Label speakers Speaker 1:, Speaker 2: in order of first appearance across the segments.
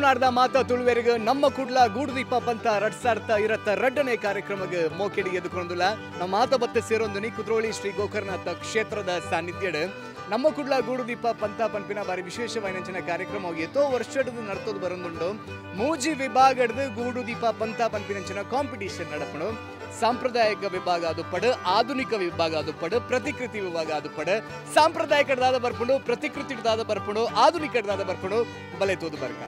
Speaker 1: ತುಳುನಾಡ್ದ ಮಾತಾ ತುಳುವೆರಿಗೆ ನಮ್ಮ ಕುಡ್ಲ ಗೂಡುದೀಪ ಪಂತ ರಡ್ಸಾರ್ಥ ಇರತ್ತ ರಡ್ಡನೆ ಕಾರ್ಯಕ್ರಮಕ್ಕೆ ಮೋಕೆಡಿ ಎದುಕೊಂಡುಲ್ಲ ನಮ್ಮ ಮಾತ ಬತ್ತೆ ಸೇರೊಂದು ಕುದ್ರೋಳಿ ಶ್ರೀ ಗೋಕರ್ಣನಾಥ ಕ್ಷೇತ್ರದ ಸಾನ್ನಿಧ್ಯಡ್ ನಮ್ಮ ಕುಡ್ಲ ಗೂಡುದೀಪ ಪಂತ ಪನ್ಪಿನ ಬಾರಿ ವಿಶೇಷವಾಯಿನಂಚಿನ ಕಾರ್ಯಕ್ರಮ ಎತೋ ವರ್ಷದ ನಡ್ತೋದು ಬರೊಂದುಂಡು. ಮೂಜಿ ವಿಭಾಗದ ಗೂಡುದೀಪ ಪಂತ ಪನ್ಪಿನಂಚಿನ ಕಾಂಪಿಟೇಷನ್ ನಡಪಣು. ಸಾಂಪ್ರದಾಯಿಕ ವಿಭಾಗ ಅದು ಪಡು, ಆಧುನಿಕ ವಿಭಾಗ ಅದು ಪಡು, ಪ್ರತಿಕೃತಿ ವಿಭಾಗ ಅದು ಪಡು. ಸಾಂಪ್ರದಾಯಿಕದಾದ ಬರ್ಪುಂಡು, ಪ್ರತಿಕೃತಿದಾದ ಬರ್ಪುಂಡು, ಆಧುನಿಕದಾದ ಬರ್ಪುಂಡು. ಬಲೆ ತೋದು ಬರ್ಕ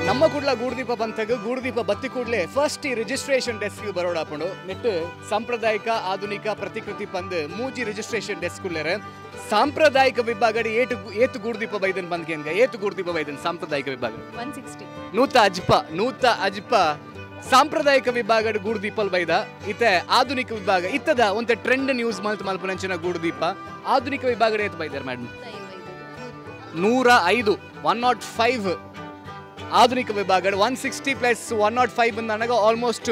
Speaker 1: ನಮ್ಮ ಕುಡ್ಲ ಗೂಡುದೀಪ ಬಂತಾಗ ಗೂಡುದೀಪ ಬತ್ತಿ ಕೂಡಲೇ ಫಸ್ಟ್ ಈ ರಿಜಿಸ್ಟ್ರೇಷನ್ ಡೆಸ್ಕ್ ಬರೋಡಾಪುಂಡು. ನೆಟ್ಟು ಸಾಂಪ್ರದಾಯಿಕ, ಆಧುನಿಕ, ಪ್ರತಿಕೃತಿ ಪಂದ್ ಮೂಜಿ ರಿಜಿಸ್ಟ್ರೇಷನ್ ಡೆಸ್ಕ್ ಉಳ್ಳೇರೆ. ಸಾಂಪ್ರದಾಯಿಕ ವಿಭಾಗ ಏತು ಗೂಡುದೀಪ ಬೈದನ್ ಬಂದ್ಗೆ ಏತು ಗೂಡುದೀಪ ಬೈದನ್ ಸಾಂಪ್ರದಾಯಿಕ ವಿಭಾಗ
Speaker 2: 160
Speaker 1: ನೂತ ಅಜ್ಪ ಸಾಂಪ್ರದಾಯಿಕ ವಿಭಾಗ ಗೂಡುದೀಪಲ್ ಬೈದ. ಇತ್ತೆ ಆಧುನಿಕ ವಿಭಾಗ ಇತ್ತದ ಒಂತೆ ಟ್ರೆಂಡ್ ನ್ಯೂಸ್ ಮಲ್ತ್ ಮಲ್ಪನಂಚಿನ ಗೂಡುದೀಪ ಆಧುನಿಕ ವಿಭಾಗ ಏತು ಬೈದಾರೆ ಮೇಡಮ್? 105 105 ಆಧುನಿಕ ವಿಭಾಗ. 160 ಪ್ಲಸ್ 105 ಅಂದಾಗ ಆಲ್ಮೋಸ್ಟ್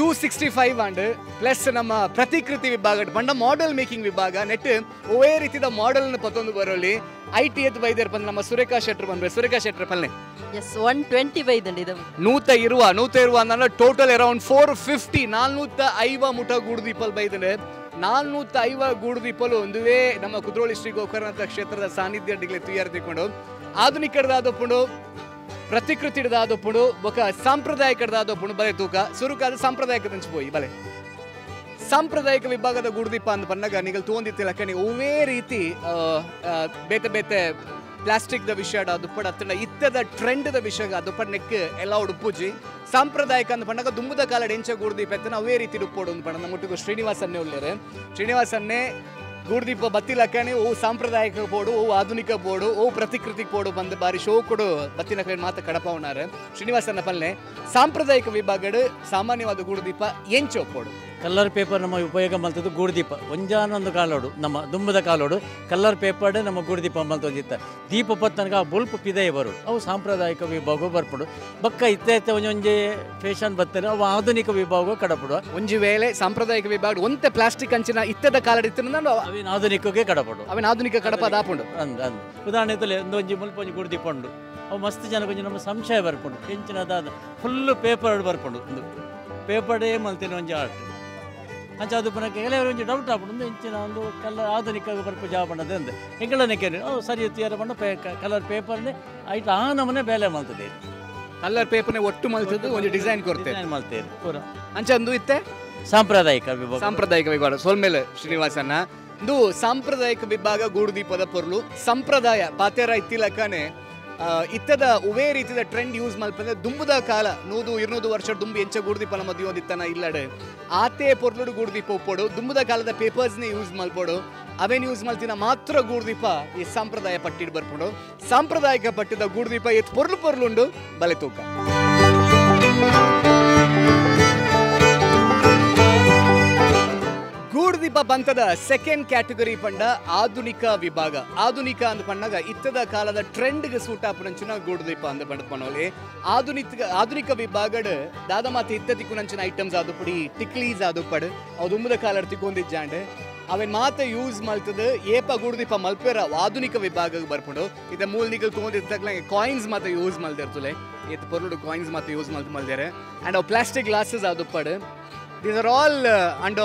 Speaker 1: 265 ಅಂಡ್ ಪ್ಲಸ್ ನಮ್ಮ ಪ್ರತಿಕೃತಿ ವಿಭಾಗ ಬಂಡ ಮಾಡೆಲ್ ಮೇಕಿಂಗ್ ವಿಭಾಗ ನೆಟ್ ಒವೇ ರೀತಿಯ ಮಾಡೆಲ್ ಪತ್ತೊಂದು ಬರೋಲಿ I T ಎತ್ ಬೈದೇರ್ ಬಂದು ನಮ್ಮ ಸುರೇಖಾ ಶೆಟ್ಟರ್ ಬಂದ್ರೆ ಸುರೇಖಾ ಶೆಟ್ಟರ್ ಪಲ್ಲೆ
Speaker 2: ಎಸ್ 120 ಬೈದಂడి ಇದು
Speaker 1: 120 ಅಂದ್ರೆ ಟೋಟಲ್ ಅರೌಂಡ್ 450 450 ಮುಟ ಗೂಡುದೀಪಲ್ ಬೈದಂಡೆ. 450 ಗೂಡುದೀಪಲು ಒಂದುವೇ ನಮ್ಮ ಕುದ್ರೋಳಿ ಶ್ರೀ ಗೋಕರ್ಣನಾಥ ಕ್ಷೇತ್ರದ ಸಾನ್ನಿಧ್ಯ ಡಿಗ್ಲೆ ತುಯ್ಯಾರ್ತಿಕೊಂಡು ಆಧುನಿಕರದಾದೊಪ್ಪುಂಡು, ಪ್ರತಿಕೃತಿದಾದೊಪ್ಪುಂಡು, ಬೊಕ ಸಾಂಪ್ರದಾಯಿಕರದಾದೊಪ್ಪುಂಡು. ಬಲೆ ತೂಕ ಸುರುಕಾದ ಸಾಂಪ್ರದಾಯಿಕ ಪೋಯಿ ಬಲೆ ಸಾಂಪ್ರದಾಯಿಕ ವಿಭಾಗದ ಗೂಡುದೀಪ ಅಂದ್ ಪನ್ನಗ ನಿಗಲ್ ತೂಂದಿತ್ತಿಲಕ್ಕನೆ ಒವೇ ರೀತಿ ಬೇತೆ ಬೇತೆ ಪ್ಲಾಸ್ಟಿಕ್ದ ವಿಷಯ ದುಪ್ಪಡ ಅತ್ತಂಡ ಇತ್ತದ ಟ್ರೆಂಡ್ದ ವಿಷಯ ದುಪ್ಪಡ ನೆಕ್ ಎಲ್ಲ ಉಡುಪುಜಿ. ಸಾಂಪ್ರದಾಯಿಕ ಅಂದ್ ಪನ್ನಗ ದುಂಬುದ ಕಾಲಡ್ ಎಂಚ ಗೂಡುದೀಪ ಎತ್ತನ ಅವೇ ರೀತಿ ಉಪ್ಪೋಡು ಅಂದ್ ಪಂಡ ನಮ್ಮ ಶ್ರೀನಿವಾಸನ್ನೇ ಉಳ್ಳೇರೆ. ಶ್ರೀನಿವಾಸನ್ನೇ ಗೂಡುದೀಪ ಬತ್ತಿಲಕ್ಕನೆ ಓ ಸಾಂಪ್ರದಾಯಿಕ ಬೋಡು, ಓ ಆಧುನಿಕ ಬೋಡು, ಓ ಪ್ರತಿಕೃತಿ ಬೋಡು ಬಂದು ಬಾರಿ ಶೋ ಕೊಡು ಬತ್ತಿನ ಕಡೆ ಮಾತ ಕಡಪವನಾರೆ. ಶ್ರೀನಿವಾಸನ ಪಲ್ಲೆ ಸಾಂಪ್ರದಾಯಿಕ ವಿಭಾಗಡು ಸಾಮಾನ್ಯವಾದ ಗೂಡುದೀಪ ಎಂಚ ಒಪ್ಪೋಡು.
Speaker 3: ಕಲ್ಲರ್ ಪೇಪರ್ ನಮ್ಮ ಉಪಯೋಗ ಮಲ್ತದ್ದು ಗೂಡುದೀಪ ಒಂಜಾನೊಂದು ಕಾಲೋಡು ನಮ್ಮ ದುಂಬದ ಕಾಲೋಡು ಕಲ್ಲರ್ ಪೇಪರ್ ನಮ್ಮ ಗೂಡುದೀಪ ಮಲ್ತೊಂದಿತ್ತ ದೀಪ ಪತ್ತನಗ ಆ ಬೊಲ್ಪು ಪಿದೆಯೇ ಬರು ಅವು ಸಾಂಪ್ರದಾಯಿಕ ವಿಭಾಗ ಬರ್ಪುಡು. ಬಕ್ಕ ಇತ್ತ ಇತ್ತ ಒಂಜೊಂಜೆ ಫ್ಯಾಷನ್ ಬತ್ತಾರೆ ಅವು ಆಧುನಿಕ ವಿಭಾಗ ಕಡಪಡು.
Speaker 1: ಒಂಜಿ ವೇಳೆ ಸಾಂಪ್ರದಾಯಿಕ ವಿಭಾಗ ಒಂತೆ ಪ್ಲಾಸ್ಟಿಕ್ ಅಂಚಿನ ಇತ್ತದ ಕಾಲಡ್ ಇತ್ತ
Speaker 3: ಅವಿನ ಆಧುನಿಕಕ್ಕೆ ಕಡಪಡು,
Speaker 1: ಅವಿನ ಆಧುನಿಕ ಕಡಪ ದಾಪುಂಡು
Speaker 3: ಅಂದ್ ಅಂದ್. ಉದಾಹರಣೆ ಒಂದೊಂಜಿ ಮುಲ್ಪ ಒಂಜಿ ಗೂಡುದೀಪ ಉಂಡು, ಅವು ಮಸ್ತ್ ಜನಕ್ಕೆ ಒಂಜಿ ನಮ್ಮ ಸಂಶಯ ಬರ್ಪುಂಡು ಎಂಚಿನದಾದ ಫುಲ್ಲು ಪೇಪರ್ ಬರ್ಪುಂಡು. ಒಂದು ಪೇಪರ್ಡೇ ಮಲ್ತೇನೆ ಒಂಜಿ ಆರ್ಟ್ ಅಂಚ ಅದು ಪುನಃ ಕೆಲವರು ಒಂಜಿ ಡೌಟ್ ಆಪುಂಡು ಇಂಚಿನ ಒಂದು ಕಲರ್ ಆಧುನಿಕ ಬರ್ಪು ಜಾಬ್ ಪಂಡದೆ ಅಂದೆ ಎಂಗಳನೆ ಕೇಳಿ ಅವು ಸರಿ ಎತ್ತಿಯಾರ ಪಂಡ ಕಲರ್ ಪೇಪರ್ನೇ ಐಟ್ ಆ ನಮನೆ ಬೇಲೆ ಮಲ್ತದೆ.
Speaker 1: ಕಲರ್ ಪೇಪರ್ನೇ ಒಟ್ಟು ಮಲ್ತದ್ದು ಒಂದು ಡಿಸೈನ್ ಕೊಡ್ತೇವೆ
Speaker 3: ಮಲ್ತೇವೆ ಪೂರ
Speaker 1: ಅಂಚ ಅಂದು ಇತ್ತೆ
Speaker 3: ಸಾಂಪ್ರದಾಯಿಕ ವಿಭಾಗ.
Speaker 1: ಸಾಂಪ್ರದಾಯಿಕ ವಿಭಾಗ ಸೋಲ್ಮೇಲೆ ಶ್ರೀನಿವಾಸನ ಇಂದು ಸಾಂಪ್ರದಾಯಿಕ ವಿಭಾಗ ಗೂಡುದೀಪದ ಪೊರ್ಲು ಸಂಪ್ರದಾಯ ಪಾತೇರ ಇತ್ತಿಲಕ್ಕನೆ ಇತ್ತದ ಉವೇ ರೀತಿಯ ಟ್ರೆಂಡ್ ಯೂಸ್ ಮಲ್ಪಂದ್ರೆ ದುಂಬುದ ಕಾಲ 100 200 ವರ್ಷ ದುಂಬು ಎಂಚ ಗೂಡುದೀಪ ನಮ್ಮ ದಿಯೋದಿತ್ತನ ಇಲ್ಲಡೆ ಆತೆ ಪೊರ್ಲುಡು ಗೂಡುದೀಪ ಉಪ್ಪೋಡು. ದುಂಬುದ ಕಾಲದ ಪೇಪರ್ಸ್ನೇ ಯೂಸ್ ಮಲ್ಪೋಡು, ಅವೇನು ಯೂಸ್ ಮಲ್ತಿನ ಮಾತ್ರ ಗೂಡುದೀಪ ಈ ಸಾಂಪ್ರದಾಯ ಪಟ್ಟಿಡ್ ಬರ್ಪುಂಡು. ಸಾಂಪ್ರದಾಯಿಕ ಪಟ್ಟಿದ ಗೂಡುದೀಪ ಎತ್ ಪೊರ್ಲು ಪೊರ್ಲುಂಡು ಬಲೆ ತೂಕ. ಗೂಡುದೀಪ ಪಂಥದ ಸೆಕೆಂಡ್ ಕ್ಯಾಟಗರಿ ಪಂಡ ಆಧುನಿಕ ವಿಭಾಗ. ಆಧುನಿಕ ಅಂದ್ ಪಣ್ಣಾಗ ಇತ್ತದ ಕಾಲದ ಟ್ರೆಂಡ್ಗೆ ಸೂಟ್ ಆಪುನಂಚಿನ ಗೂಡುದೀಪ ಅಂದ್ ಪಂಡ ಪನೋಲಿ. ಆಧುನಿಕ ವಿಭಾಗಡ್ ದಾದ ಮಾತೆ ಇತ್ತ ತಿಕ್ಕುನಂಚಿನ ಐಟಮ್ಸ್ ಆದುಪಡಿ ಟಿಕ್ಲೀಸ್ ಆದುಪಡು ಅವು ದುಂಬುದ ಕಾಲಡ್ ತಿಕ್ಕೊಂದಿಜ್ಜಾಂಡ್ ಅವೇನ್ ಮಾತ ಯೂಸ್ ಮಲ್ತದ ಏಪ ಗೂಡುದೀಪ ಮಲ್ಪೇರ ಆಧುನಿಕ ವಿಭಾಗ ಬರ್ಪುಂಡು. ಇದ ಮೂಲ ನಿಗಲ್ ತೊಗೊಂಡಿರ್ತಕ್ಲ ಕಾಯಿನ್ಸ್ ಮಾತ ಯೂಸ್ ಮಲ್ದಿರ್ತಲೆ ಏತ್ ಪೊರ್ಲುಡು ಕಾಯಿನ್ಸ್ ಮಾತ ಯೂಸ್ ಮಲ್ತು ಮಲ್ದೇರೆ ಆ್ಯಂಡ್ ಅವು ಪ್ಲಾಸ್ಟಿಕ್ ಗ್ಲಾಸಸ್ ಆದುಪಡು. These are all and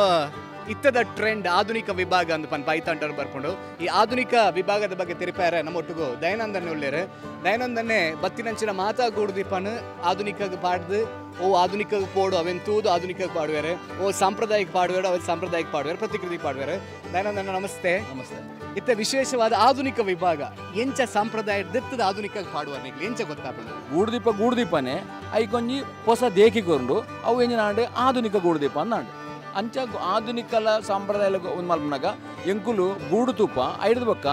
Speaker 1: ಇತ್ತದ ಟ್ರೆಂಡ್ ಆಧುನಿಕ ವಿಭಾಗ ಅಂದ್ ಪನ್ ಪೈತಾಂಟರ್ ಬರ್ಕೊಂಡು. ಈ ಆಧುನಿಕ ವಿಭಾಗದ ಬಗ್ಗೆ ತಿರುಪಾರೆ ನಮ್ಮ ಒಟ್ಟಿಗೂ ದಯಾನಂದನೆ ಉಳ್ಳೇರು. ದಯಾನಂದನೆ ಬತ್ತಿನಂಚಿನ ಮಾತಾ ಗೂಡುದೀಪನು ಆಧುನಿಕ ಪಾಡ್ದು ಓ ಆಧುನಿಕ ಪೋಡು ಅವೆನ್ ತೂದು ಆಧುನಿಕ ಪಾಡುವೇರೆ, ಓ ಸಾಂಪ್ರದಾಯಿಕ ಪಾಡುವೇರು ಅವೆನ್ ಸಾಂಪ್ರದಾಯಿಕ ಪಾಡುವೇರು, ಪ್ರತಿಕೃತಿ ಪಾಡುವೇರು. ದಯಾನಂದನ ನಮಸ್ತೆ.
Speaker 3: ನಮಸ್ತೆ.
Speaker 1: ಇತ್ತ ವಿಶೇಷವಾದ ಆಧುನಿಕ ವಿಭಾಗ ಎಂಚ ಸಂಪ್ರದಾಯ ದಿತ್ತದ ಆಧುನಿಕ ಪಾಡುವ ಎಂಚ ಗೊತ್ತಾಪುಂಡು?
Speaker 4: ಗೂಡುದೀಪ ಗೂಡುದೀಪನೆ ಐಕೊಂಜಿ ಹೊಸ ದೇಖಿ ಕೊರುಂಡು ಅವು ಎಂಜಿನಾಂಡು ಆಧುನಿಕ ಗೂಡುದೀಪ ಅಂದಾಂಡು. ಅಂಚ ಆಧುನಿಕಲ ಸಾಂಪ್ರದಾಯ ಒಂದು ಮಲ್ಪನಾಗ ಎಂಕುಲು ಗೂಡು ತುಪ್ಪ ಐದು ಬೊಕ್ಕ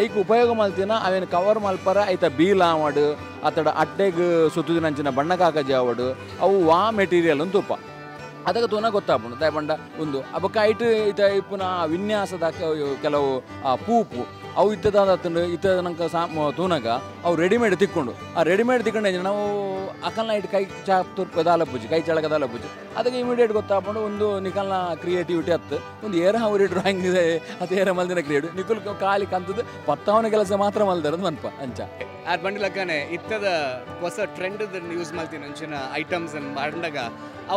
Speaker 4: ಐಕ್ ಉಪಯೋಗ ಮಲ್ತಿನ ಅವೇನು ಕವರ್ ಮಲ್ಪರ ಐತ ಬೀಲ್ ಆವಡು ಅತಡ ಅಡ್ಡೆಗ್ ಸುತ್ತುದಿನಂಚಿನ ಬಣ್ಣ ಕಾಗಜಿ ಆವಡು ಅವು ವಾ ಮೆಟೀರಿಯಲ್ ಒಂದು ತುಪ್ಪ ಅದಕ್ಕೆ ತೂನ ಗೊತ್ತಾಪುಂಡು ದಾಯ ಪಂಡ ಒಂದು ಅಬೊಕ್ಕ ಐಟ್ ಇತ ಇಪ್ಪುನ ವಿನ್ಯಾಸದ ಕೆಲವು ಆ ಪೂಪು ಅವು ಇತ್ತದಾದ ಇತ್ತ ನಂಗೆ ಸಾ ತೂನಾಗ ಅವು ರೆಡಿಮೇಡ್ ತಿಕ್ಕೊಂಡು ಆ ರೆಡಿಮೇಡ್ ತಿಕ್ಕೊಂಡು ನಾವು ಅಕಲ್ನ ಇಟ್ಟು ಕೈ ಚಾ ತುರ್ಪ ದಾಲಪ್ಪುಜಿ ಕೈ ಚಳಕ ದಾಲಪ್ಪುಜಿ ಅದಕ್ಕೆ ಇಮಿಡಿಯೇಟ್ ಗೊತ್ತಾಪಂಡು ಒಂದು ನಿಕಲ್ನ ಕ್ರಿಯೇಟಿವಿಟಿ ಹತ್ತು ಒಂದು ಏರ ಅವ್ರಿ ಡ್ರಾಯಿಂಗ್ ಇದೆ ಅದು ಏರ ಮಲ್ದಿನ ಕ್ರಿಯೇಟಿವ್ ನಿಕುಲ್ ಖಾಲಿ ಕಂತದ್ದು ಪತ್ತವನ ಕೆಲಸ ಮಾತ್ರ ಮಲ್ದಾರದು ಮನ್ಪ ಅಂಚ
Speaker 1: ಆರ್ ಬಂಡಿಲಕ್ಕನೆ ಇತ್ತದ ಹೊಸ ಟ್ರೆಂಡ್ ಯೂಸ್ ಮಾಡ್ತೀನಿ ಅಂಚಿನ ಐಟಮ್ಸ್ ಮಾಡಿದಾಗ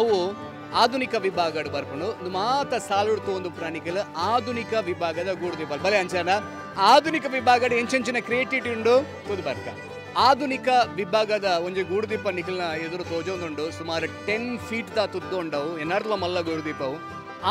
Speaker 1: ಅವು ಆಧುನಿಕ ವಿಭಾಗಡ್ ಬರ್ಕೊಂಡು ಒಂದು ಮಾತ ಸಾಲುಡ್ತು ಒಂದು ಪ್ರಾಣಿಗಳ ಆಧುನಿಕ ವಿಭಾಗದ ಗೂಡುದೀಪ ಬಲೆ ಅಂಚನ ಆಧುನಿಕ ವಿಭಾಗದ ಎಂಚೆಂಚಿನ ಕ್ರಿಯೇಟಿವಿಟಿ ಉಂಡು ತೂದು ಬರ್ಕ ಆಧುನಿಕ ವಿಭಾಗದ ಒಂಜಿ ಗೂಡುದೀಪ ನಿಖಲ್ನ ಎದುರು ತೋಜೊಂದುಂಡು ಸುಮಾರು 10 ಫೀಟ್ ದ ತುದ್ದು ಉಂಡವು ಎನಾರ್ಲ ಮಲ್ಲ ಗೂಡುದೀಪವು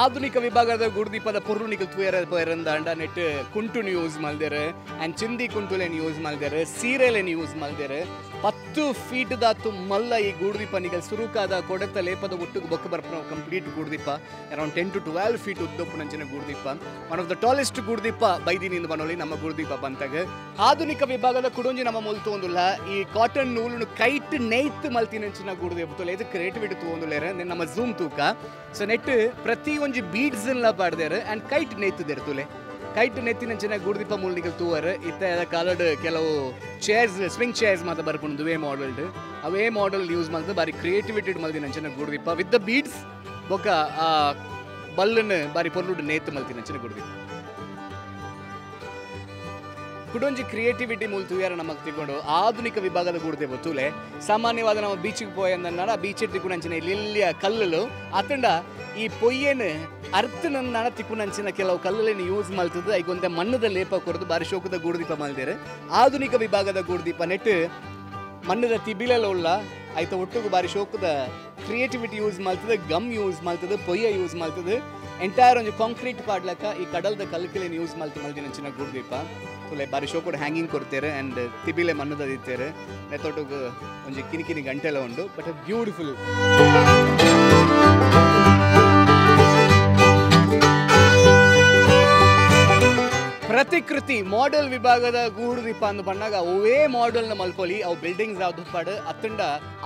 Speaker 1: ಆಧುನಿಕ ವಿಭಾಗದ ಗೂಡುದೀಪದ ಪೊರ್ರು ನಿಖಲ್ ತೂಯರ ಪೇರಂದಾಂಡ ನೆಟ್ ಕುಂಟುನು ಯೂಸ್ ಮಲ್ದೇರು ಆ್ಯಂಡ್ ಚಿಂದಿ ಕುಂಟುಲೇನು ಯೂಸ್ ಮಲ್ದೇರು ಸೀರೆಲೇನು ಯೂಸ್ ಮಲ್ದೇರು 10 ಫೀಟ್ ದಾತು ಮಲ್ಲ ಈ ಗೂಡುದೀಪ ನಿಗಲ್ ಸುರುಕಾದ ಕೊಡತ ಲೇಪದ ಒಟ್ಟಿಗೆ ಬೊಕ್ಕ ಬರ್ಪನ ಕಂಪ್ಲೀಟ್ ಗೂಡುದೀಪ ಅರೌಂಡ್ 10 to 12 feet ಉದ್ದಪ್ಪನಂಚಿನ ಗೂಡುದೀಪ one of the tallest ಗೂಡುದೀಪ ಬೈದಿನಿಂದ ಬನೋಲಿ ನಮ್ಮ ಗೂಡುದೀಪ ಬಂತಾಗ ಆಧುನಿಕ ವಿಭಾಗದ ಕುಡೊಂಜಿ ನಮ್ಮ ಮೊಲ್ತು ಒಂದುಲ್ಲ ಈ ಕಾಟನ್ ನೂಲನ್ನು ಕೈಟ್ ನೇಯ್ತು ಮಲ್ತಿನಂಚಿನ ಗೂಡುದೀಪ ತೊಲೆ ಇದು ಕ್ರಿಯೇಟಿವಿಟಿ ತೂವೊಂದುಲ್ಲೇರೆ ನಮ್ಮ ಝೂಮ್ ತೂಕ ಸೊ ನೆಟ್ ಪ್ರತಿ ಒಂಜಿ ಬೀಡ್ಸ್ ಎಲ್ಲ ಪಾಡ್ದೇರು ಆ್ಯಂಡ್ ಕೈಟ್ ನೇಯ್ತದೇರು ತುಲೆ ಕೈಟ್ ನೆತ್ತಿನಂಚಿನ ಗೂಡುದೀಪ ಮೂಲಿಗೆ ತೂವರ್ ಇತ್ತ ಕಾಲಡ್ ಕೆಲವು ಚೇರ್ಸ್ ಸ್ವಿಂಗ್ ಚೇರ್ಸ್ ಮಾತ್ರ ಬರ್ಕೊಂಡು ಅವೇ ಮಾಡೆಲ್ಡ್ ಅವೇ ಮಾಡೆಲ್ ಯೂಸ್ ಮಾಡ್ತದೆ ಬಾರಿ ಕ್ರಿಯೇಟಿವಿಟಿ ಮಲ್ದಿನಂಚಿನ ಗೂಡುದೀಪ ವಿತ್ the beads ಬೊಕ್ಕ ಆ ಬಲ್ಲನ್ನು ಬಾರಿ ಪೊರ್ಲುಡ್ ನೇತು ಮಲ್ತಿನಂಚಿನ ಗೂಡುದೀಪ ಕುಡೊಂಜಿ ಕ್ರಿಯೇಟಿವಿಟಿ ಮೂಲ ತೂಯಾರ ನಮಗೆ ತಿಕ್ಕೊಂಡು ಆಧುನಿಕ ವಿಭಾಗದ ಗೂಡುದೀಪ ತೂಲೆ ಸಾಮಾನ್ಯವಾದ ನಮ್ಮ ಬೀಚಿಗೆ ಪೋಯಂದನ್ನಾಡ ಬೀಚ್ ತಿಕ್ಕುನಂಚಿನ ಇಲ್ಲಿಯ ಕಲ್ಲುಲು ಅತಂಡ ಈ ಪೊಯ್ಯೇನು ಅರ್ಥನನ್ನ ತಿಕ್ಕುನಂಚಿನ ಕೆಲವು ಕಲ್ಲುಗಳನ್ನು ಯೂಸ್ ಮಾಡ್ತದೆ ಐಗೊಂತೆ ಮಣ್ಣದ ಲೇಪ ಕೊರದು ಬಾರಿ ಶೋಕದ ಗೂಡುದೀಪ ಮಲ್ದೇರು ಆಧುನಿಕ ವಿಭಾಗದ ಗೂಡುದೀಪ ನೆಟ್ಟು ಮಣ್ಣದ ತಿಬಿಲೆಲ್ಲ ಉಳ್ಳ ಆಯ್ತ ಒಟ್ಟಿಗೆ ಬಾರಿ ಶೋಕದ ಕ್ರಿಯೇಟಿವಿಟಿ ಯೂಸ್ ಮಾಡ್ತದೆ ಗಮ್ ಯೂಸ್ ಮಾಡ್ತದೆ ಪೊಯ್ಯ ಯೂಸ್ ಮಾಡ್ತದೆ ಎಂಟೈರ್ ಒಂಜಿ ಕಾಂಕ್ರೀಟ್ ಪಾಡ್ಲಕ್ಕ ಈ ಕಡಲ್ದ ಕಲ್ಕಲೇನು ಯೂಸ್ ಮಾಡ್ತು ಮಲ್ದಿನಂಚಿನ ಗೂಡುದೀಪ ತುಲೆ ಬಾರಿ ಶೋಕುಡು ಹ್ಯಾಂಗಿಂಗ್ ಕೊಡ್ತೇರೆ ಆ್ಯಂಡ್ ತಿಬಿಲೆ ಮಣ್ಣದ ದಿತ್ತೇರೆ ನೆತ್ತೊಟ್ಟಿಗೆ ಒಂಜಿ ಕಿನಿ ಕಿನಿ ಗಂಟೆಲ್ಲ ಉಂಡು ಬಟ್ ಬ್ಯೂಟಿಫುಲ್ ಪ್ರತಿಕೃತಿ ಮಾಡೆಲ್ ವಿಭಾಗದ ಗೂಡುದೀಪ ಅಂದು ಬಣ್ಣಾಗ ಅವೇ ಮಾಡೆಲ್ನ ಮಲ್ಪೊಲಿ ಅವು ಬಿಲ್ಡಿಂಗ್ಸ್ ಆದುಪ್ಪಾಡು ಅತ್ತಂಡ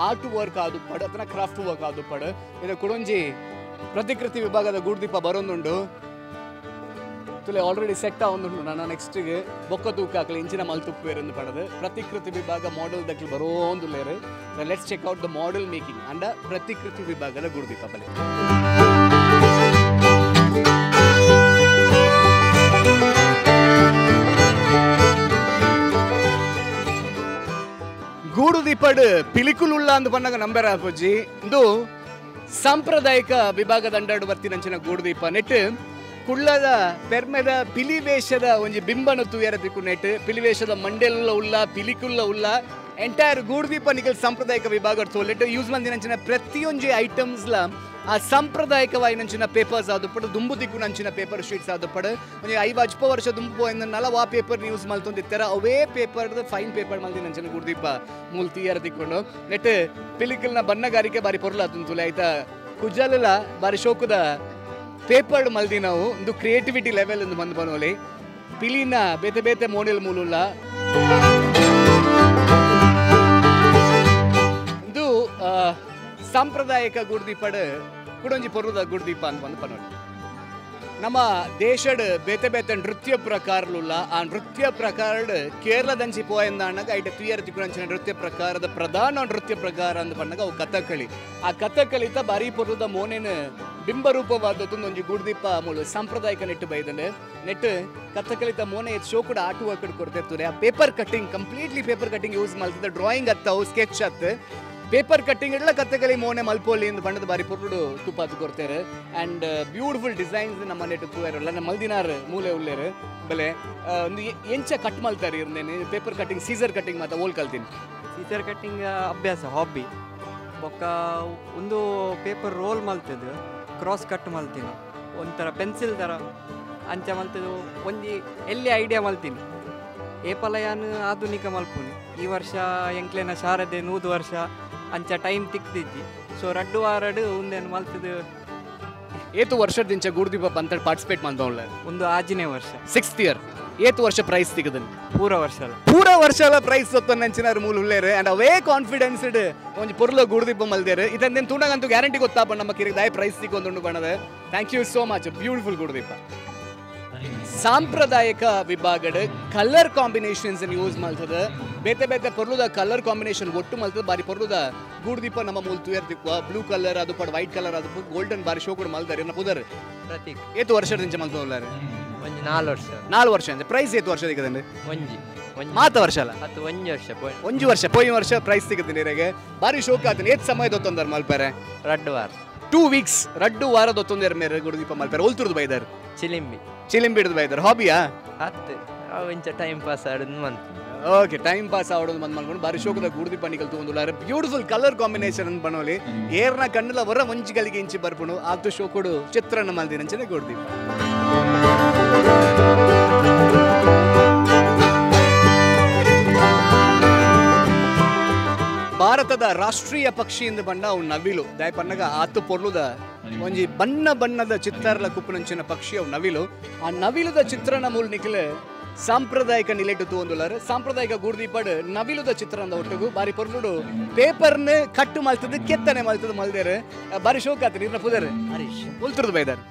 Speaker 1: ಆರ್ಟ್ ವರ್ಕ್ ಆದುಪ್ಪಾಡು ಅತ್ತನ ಕ್ರಾಫ್ಟ್ ವರ್ಕ್ ಆದುಪ್ಪಾಡು ಇದು ಕುಡೊಂಜಿ ಪ್ರತಿಕೃತಿ ವಿಭಾಗದ ಗೂಡುದೀಪ ಬರೋದುಂಡು ತುಲೆ ಆಲ್ರೆಡಿ ಸೆಟ್ ಆವೊಂದುಂಡು ನಾನು ನೆಕ್ಸ್ಟ್ಗೆ ಬೊಕ್ಕ ತೂಕ ಹಾಕಲಿ ಇಂಚಿನ ಮಲ್ತುಪ್ಪು ಎಂದು ಪಡದು ಪ್ರತಿಕೃತಿ ವಿಭಾಗ model ದಕ್ಲು ಬರೋಂದುಲ್ಲೇರು let's check out the model making ಅಂಡ ಪ್ರತಿಕೃತಿ ವಿಭಾಗದ ಗೂಡುದೀಪ ಬಲೆ ಗೂಡುದೀಪಡ್ ಪಿಲಿಕುಲುಳ್ಳ ಅಂದು ಬಣ್ಣಗ ನಂಬರ ಅಪ್ಪುಜ್ಜಿ ಇಂದು ಸಾಂಪ್ರದಾಯಿಕ ವಿಭಾಗದ ಅಂಡಾಡು ಬರ್ತಿನಂಚಿನ ಗೂಡುದೀಪ ನೆಟ್ ಕುಳ್ಳದ ಪೆರ್ಮೆದ ಪಿಲಿವೇಶದ ಒಂಜಿ ಬಿಂಬನ ತೂಯರ ತಿಕ್ಕು ನೆಟ್ ಪಿಲಿವೇಶದ ಮಂಡೆಲ್ಲ ಉಲ್ಲ ಪಿಲಿಕುಲ್ಲ ಉಲ್ಲ ಎಂಟೈರ್ ಗೂಡುದೀಪ ನಿಖಲ್ ಸಾಂಪ್ರದಾಯಿಕ ವಿಭಾಗ ತೋಲೆಟ್ ಯೂಸ್ ಮಂದಿನಂಚಿನ ಪ್ರತಿಯೊಂಜಿ ಐಟಮ್ಸ್ಲ ಆ ಸಾಂಪ್ರದಾಯಿಕವಾಯಿನಂಚಿನ ಪೇಪರ್ಸ್ ಆದುಪ್ಪಡು ದುಂಬು ದಿಕ್ಕುನಂಚಿನ ಪೇಪರ್ ಶೀಟ್ಸ್ ಆದುಪ್ಪಡು ಒಂಜಿ 50 ವರ್ಷ ದುಂಬು ಪೋಯಿಂದನ್ನಲ ವಾ ಪೇಪರ್ ಯೂಸ್ ಮಲ್ತೊಂದಿತ್ತರ ಅವೇ ಪೇಪರ್ದ ಫೈನ್ ಪೇಪರ್ ಮಲ್ದಿನಂಚಿನ ಗೂಡುದೀಪ ಮೂಲ್ ತೀಯರ ತಿಕ್ಕೊಂಡು ನೆಟ್ ಪಿಲಿಕಲ್ನ ಬಣ್ಣಗಾರಿಕೆ ಬಾರಿ ಪೊರ್ಲಾತುಂತುಲೆ ಆಯ್ತಾ ಕುಜಲಲ ಬಾರಿ ಶೋಕದ ಪೇಪರ್ಡ್ ಮಲ್ದಿ ನಾವು ಒಂದು ಕ್ರಿಯೇಟಿವಿಟಿ ಲೆವೆಲ್ ಒಂದು ಬಂದು ಬನೋಲಿ ಪಿಲಿನ ಬೇತೆ ಬೇತೆ ಮೋಡೆಲ್ ಮೂಲುಲ್ಲ ಇದು ಸಾಂಪ್ರದಾಯಿಕ ಗುಡ್ದೀಪಡ್ ಕುಡೊಂಜಿ ಪೊರ್ಲುದ ಗುಡ್ದೀಪ ಅಂತ ಬಂದು ಪನೋಲಿ ನಮ್ಮ ದೇಶಡ್ ಬೇತೆ ಬೇತೆ ನೃತ್ಯ ಪ್ರಕಾರಲುಲ್ಲ ಆ ನೃತ್ಯ ಪ್ರಕಾರಡ್ ಕೇರಳದಂಚಿ ಪೋಯಂದಾಣಗ ಐಟ ತುಯರ್ ತಿಕ್ಕುನಂಚಿನ ನೃತ್ಯ ಪ್ರಕಾರದ ಪ್ರಧಾನ ನೃತ್ಯ ಪ್ರಕಾರ ಅಂದ್ ಪಣ್ಣಗ ಅವು ಕಥಕ್ಕಳಿ ಆ ಕಥಕ್ಕಳಿತ ಬಾರಿ ಪೊರ್ಲುದ ಮೋನೇನು ಬಿಂಬರೂಪವಾದದ್ದು ಒಂಜಿ ಗುಡ್ದೀಪ ಮೂಲು ಸಾಂಪ್ರದಾಯಿಕ ನೆಟ್ಟು ಬೈದಂಡೆ ನೆಟ್ಟು ಕಥಕ್ಕಳಿತ ಮೋನೆ ಶೋ ಕೂಡ ಆಟು ವರ್ಕ್ ಕೊಡ್ತಿರ್ತಾರೆ ಆ paper cutting completely paper cutting use ಮಾಡ್ತಿದ್ದ ಡ್ರಾಯಿಂಗ್ ಅತ್ತವು ಸ್ಕೆಚ್ ಅತ್ತು ಪೇಪರ್ ಕಟ್ಟಿಂಗ್ ಎಲ್ಲ ಕಥಕಳಿ ಮೋನೆ ಮಲ್ಪೋಲಿ ಎಂದು ಬಣ್ಣದ ಬಾರಿ ಪೊರ್ಲುಡು ತುಪಾತು ಕೊಡ್ತಾರೆ ಆ್ಯಂಡ್ ಬ್ಯೂಟಿಫುಲ್ ಡಿಸೈನ್ಸ್ ನಮ್ಮ ನೆಟ್ಟು ತೂಯರಲ್ಲ ನಮ್ಮ ಮಲ್ದಿನಾರ್ ಮೂಲೆ ಉಲ್ಲೇರು ಬಲೆ ಒಂದು ಎಂಚ ಕಟ್ ಮಲ್ತಾರೆ ಇರ್ನೇನೆ ಪೇಪರ್ ಕಟ್ಟಿಂಗ್ ಸೀಸರ್ ಕಟ್ಟಿಂಗ್ ಮಾತ್ರ ಓಲ್ ಕಲ್ತೀನಿ
Speaker 5: ಸೀಸರ್ ಕಟ್ಟಿಂಗ್ ಅಭ್ಯಾಸ ಹಾಬಿ ಬೊಕ್ಕ ಒಂದು ಪೇಪರ್ ರೋಲ್ ಮಲ್ತದ್ದು ಕ್ರಾಸ್ ಕಟ್ ಮಲ್ತೀನಿ ಒಂಥರ ಪೆನ್ಸಿಲ್ ಥರ ಅಂಚ ಮಲ್ತದ್ದು ಒಂಜಿ ಎಲ್ಲಿ ಐಡಿಯಾ ಮಲ್ತೀನಿ ಏಪಲಯಾನ್ ಆಧುನಿಕ ಮಲ್ಪುನಿ ಈ ವರ್ಷ ಎಂಕ್ಲೆನ ಶಾರದೆ 100 ವರ್ಷ ಅಂಚ ಟೈಮ್ ತಿಕ್ತಿದ್ದಿ ಸೊ ರಡ್ಡು ವಾರಡು ಒಂದೇನು ಮಲ್ತದ್ದು
Speaker 1: ಏತು ವರ್ಷದಿಂಚ ಗುರುದೀಪ ಅಂತ ಪಾರ್ಟಿಸಿಪೇಟ್ ಮಾಡ್ದವಳ
Speaker 5: ಒಂದು 6ನೇ ವರ್ಷ
Speaker 1: 6th year ಏತು ವರ್ಷ ಪ್ರೈಸ್ ತಿಗದನ್
Speaker 5: ಪೂರ ವರ್ಷ ಅಲ್ಲ
Speaker 1: ಪೂರ ವರ್ಷ ಅಲ್ಲ ಪ್ರೈಸ್ ಸೊತ್ತ ಮೂಲ ಹುಲ್ಲೇರು ಅಂಡ್ ಅವೇ ಕಾನ್ಫಿಡೆನ್ಸ್ ಒಂಜಿ ಪೊರ್ಲ ಗುರುದೀಪ ಮಲ್ದೇರು ಇದನ್ನೇನು ತೂಣಗಂತೂ ಗ್ಯಾರಂಟಿ ಗೊತ್ತಾಪ ನಮ್ಮ ಕಿರಿದಾಯ ಪ್ರೈಸ್ ಸಿಕ್ಕೊಂದುಂಡು ಬಣ್ಣದ thank you so much beautiful ಗುರುದೀಪ. ಸಾಂಪ್ರದಾಯಿಕ ವಿಭಾಗಡ್ ಕಲರ್ ಕಾಂಬಿನೇಷನ್ಸ್ ಯೂಸ್ ಮಲ್ತದ ಬೇತೆ ಬೇತೆ ಪೊರ್ಲುದ ಕಲರ್ ಕಾಂಬಿನೇಷನ್ ಒಟ್ಟು ಮಲ್ತದ ಬಾರಿ ಪೊರ್ಲುದ ಗೂಡುದೀಪ ನಮ್ಮ ಮೂಲ ತುಯರ್ ತಿಕ್ವ ಬ್ಲೂ ಕಲರ್ ಅದು ಪಡ್ ವೈಟ್ ಕಲರ್ ಅದು ಗೋಲ್ಡನ್ ಬಾರಿ ಶೋಕುಡು ಮಲ್ದಾರೆ ಎನ್ನ ಪುದರ್
Speaker 5: ಪ್ರತೀಕ್
Speaker 1: ಏತು ವರ್ಷದ ಮಲ್ತದಲ್ಲಾರೆ
Speaker 5: ಒಂಜಿ 4 ವರ್ಷ
Speaker 1: 4 ವರ್ಷ ಅಂಚೆ ಪ್ರೈಸ್ ಏತು ವರ್ಷ ದಿಕ್ಕದಂడి
Speaker 5: ಒಂಜಿ
Speaker 1: ಮಾತ ವರ್ಷ ಅಲ್ಲ
Speaker 5: ಅದು ಒಂಜಿ ವರ್ಷ
Speaker 1: ಒಂಜಿ ವರ್ಷ ಪೋಯಿ ವರ್ಷ ಪ್ರೈಸ್ ಸಿಗುತ್ತೆ ನೀರಿಗೆ ಬಾರಿ ಶೋಕ ಆತನ ಏತ್ ಸಮಯ ದೊತ್ತೊಂದಾರ ಮಲ್ಪರೆ
Speaker 5: ರಡ್ಡು ವಾರ
Speaker 1: 2 ವೀಕ್ಸ್ ರಡ್ಡು ವಾರ ದೊತ್ತೊಂದೇರ್ ಮೇರೆ ಗುಡುದೀಪ ಮಲ್ಪರೆ ಒಲ್ತುರ್ದು ಬೈದಾರ್
Speaker 5: ಚಿಲಿಂಬಿ
Speaker 1: ಚಿಲಿಂಬಿ ಹಿಡಿದು ಬೈದಾರ್ ಹಾಬಿಯಾ
Speaker 5: ಹತ್ತು ಅವು ಇಂಚ ಟೈಮ್ ಪಾಸ್ ಆಡೋದು ಮಂತ್
Speaker 1: ಓಕೆ ಟೈಮ್ ಪಾಸ್ ಆಡೋದು ಬಂದ್ ಮಾಡ್ಕೊಂಡು ಬಾರಿ ಶೋಕದ ಗೂಡುದೀಪ ನಿಕಲ್ ತಗೊಂಡುಲ್ಲಾರೆ ಬ್ಯೂಟಿಫುಲ್ ಕಲರ್ ಕಾಂಬಿನೇಷನ್ ಅಂತ ಬನೋಲಿ ಏರ್ನ ಕಣ್ಣುಲ ಹೊರ ಒಂಜಿಗಳಿಗೆ ಇಂಚಿ ಬರ್ಪುಣು ಆತು ಶೋಕುಡು ಚಿತ್ರಾನ್ನ ಮಲ್ದಿನಂಚನೆ ಗೂಡುದೀಪ. ಭಾರತದ ರಾಷ್ಟ್ರೀಯ ಪಕ್ಷಿ ಎಂದು ಬಣ್ಣ ಅವು ನವಿಲು ದಯಪನ್ನಗ ಆತು ಪೊರ್ಲುದ ಒಂಜಿ ಬಣ್ಣ ಬಣ್ಣದ ಚಿತ್ತಾರಲ ಕುಪ್ಪುನಂಚಿನ ಪಕ್ಷಿ ಅವು ನವಿಲು. ಆ ನವಿಲುದ ಚಿತ್ರಣ ಮೂಲ ನಿಖಲೆ ಸಾಂಪ್ರದಾಯಿಕ ನಿಲೆಟು ತೂವೊಂದುಲ್ಲಾರ್ ಸಾಂಪ್ರದಾಯಿಕ ಗೂಡುದೀಪಡ್ ನವಿಲುದ ಚಿತ್ರಣದ ಒಟ್ಟುಗು ಬಾರಿ ಪೊರ್ಲುಡು ಪೇಪರ್ನ ಕಟ್ಟು ಮಲ್ತದ ಕೆತ್ತನೆ ಮಲ್ತದ ಮಲ್ದೇರು ಬಾರಿ ಶೋಕ ಆತ ನೀರ್ನ ಪುದರ್
Speaker 6: ಹರೀಶ್
Speaker 1: ಉಲ್ತುರ್ದು ಬೈದಾರ್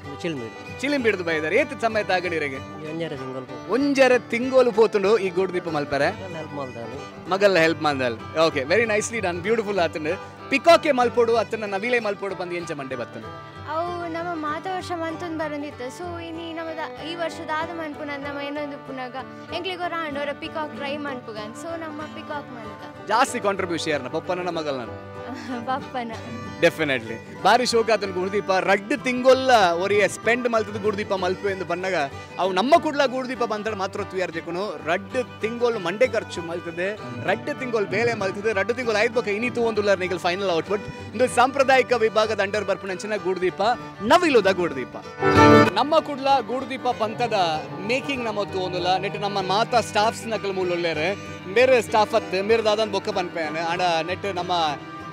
Speaker 1: ಚಿಲಿಂಬಿ ಹಿಡಿದು ಬೈದಾರ್ ಏತ್ ಸಮಯ ತಾಗಣಿರೆಗೆ ಒಂಜರೆ ತಿಂಗೋಲು ಪೋತುಂಡು ಈ ಗೂಡುದೀಪ ಮಲ್ಪರೆ ಮಗಲ್ಲ ಹೆಲ್ಪ್ ಮಂದಲ್. Okay very nicely done beautiful ಆತಂಡು ಪಿಕಾಕೆ ಮಲ್ಪೋಡು ಅತ್ತನ ನವಿಲೆ ಮಲ್ಪೋಡು ಬಂದು ಎಂಚ ಮಂಡೆ ಬತ್ತನ
Speaker 7: ಅವು ನಮ್ಮ ಮಾತ ವರ್ಷ ಮಂತೊಂದು ಬರೋದಿತ್ತು. ಸೊ ಇನಿ ನಮ್ಮದ ಈ ವರ್ಷದ ಆದ ಮನ್ಪುನ ನಮ್ಮ ಏನೊಂದು ಪುನಗ ಎಂಕ್ಲಿಗೊರ ಆಂಡ್ ಪಿಕಾಕ್ ಟ್ರೈ ಮನ್ಪುಗನ್ ಸೊ ನಮ್ಮ ಪಿಕಾಕ್ ಮಂತ
Speaker 1: ಜಾಸ್ತಿ ಕಾಂಟ್ರಿಬ್ಯೂಷನ್ ಯಾರನ್ನ ಪಪ್ಪನ ಮಗಲ್ನ
Speaker 7: ಪಪ್ಪನ
Speaker 1: ಡೆಫಿನೆಟ್ಲಿ ಬಾರಿ ಶೋಕ ಆತನ ಗುರುದೀಪ ರಡ್ಡು ತಿಂಗೊಲ್ಲ ಒರಿಯ ಸ್ಪೆಂಡ್ ಮಲ್ತದ ಗುರುದೀಪ ಮಲ್ಪು ಎಂದು ಬನ್ನಗ ಅವು ನಮ್ಮ ಕೂಡ್ಲ ಗುರುದೀಪ ಬಂತಡ ಮಾತ್ರ ತುಯಾರ್ ಜೆಕುನು ರಡ್ಡು ತಿಂಗೋಲ್ ಮಂಡೆ ಖರ್ಚು ಮಲ್ತದೆ ರಡ್ಡು ತಿಂಗೋಲ್ ಬೇಲೆ ಮಲ್ತದೆ ರಡ್ಡು ತಿಂಗೋಲ್ ಐದು ಬೊಕ ಇನಿ ತೂವೊಂದುಲ್ಲಾರ್ ನಿಗಲ್ ಫೈನಲ್ ಔಟ್ಪುಟ್. ಇಂದು ಸಾಂಪ್ರದಾಯಿಕ ವಿಭಾಗದ ಅಂಡರ್ ಬರ್ಪುನಂಚಿನ ಗೂಡುದೀಪ ನವಿಲುದ ಗೂಡುದೀಪ. ನಮ್ಮ ಕುಡ್ಲ ಗೂಡುದೀಪ ಪಂಥದ ಮೇಕಿಂಗ್ ನಮ್ಮ ತೂವೊಂದುಲ್ಲ ನೆಟ್ ನಮ್ಮ ಮಾತಾ ಸ್ಟಾಫ್ಸ್ ನಕಲ್ ಮೂಲೊಲ್ಲೇರು ಬೇರೆ ಸ್ಟಾಫ್ ಅತ್ತು ಮೇರೆ ದಾದನ್ ಬೊಕ್ಕ ಪನ್ಪೇನು ಆಂಡ ನೆಟ್ ನಮ್ಮ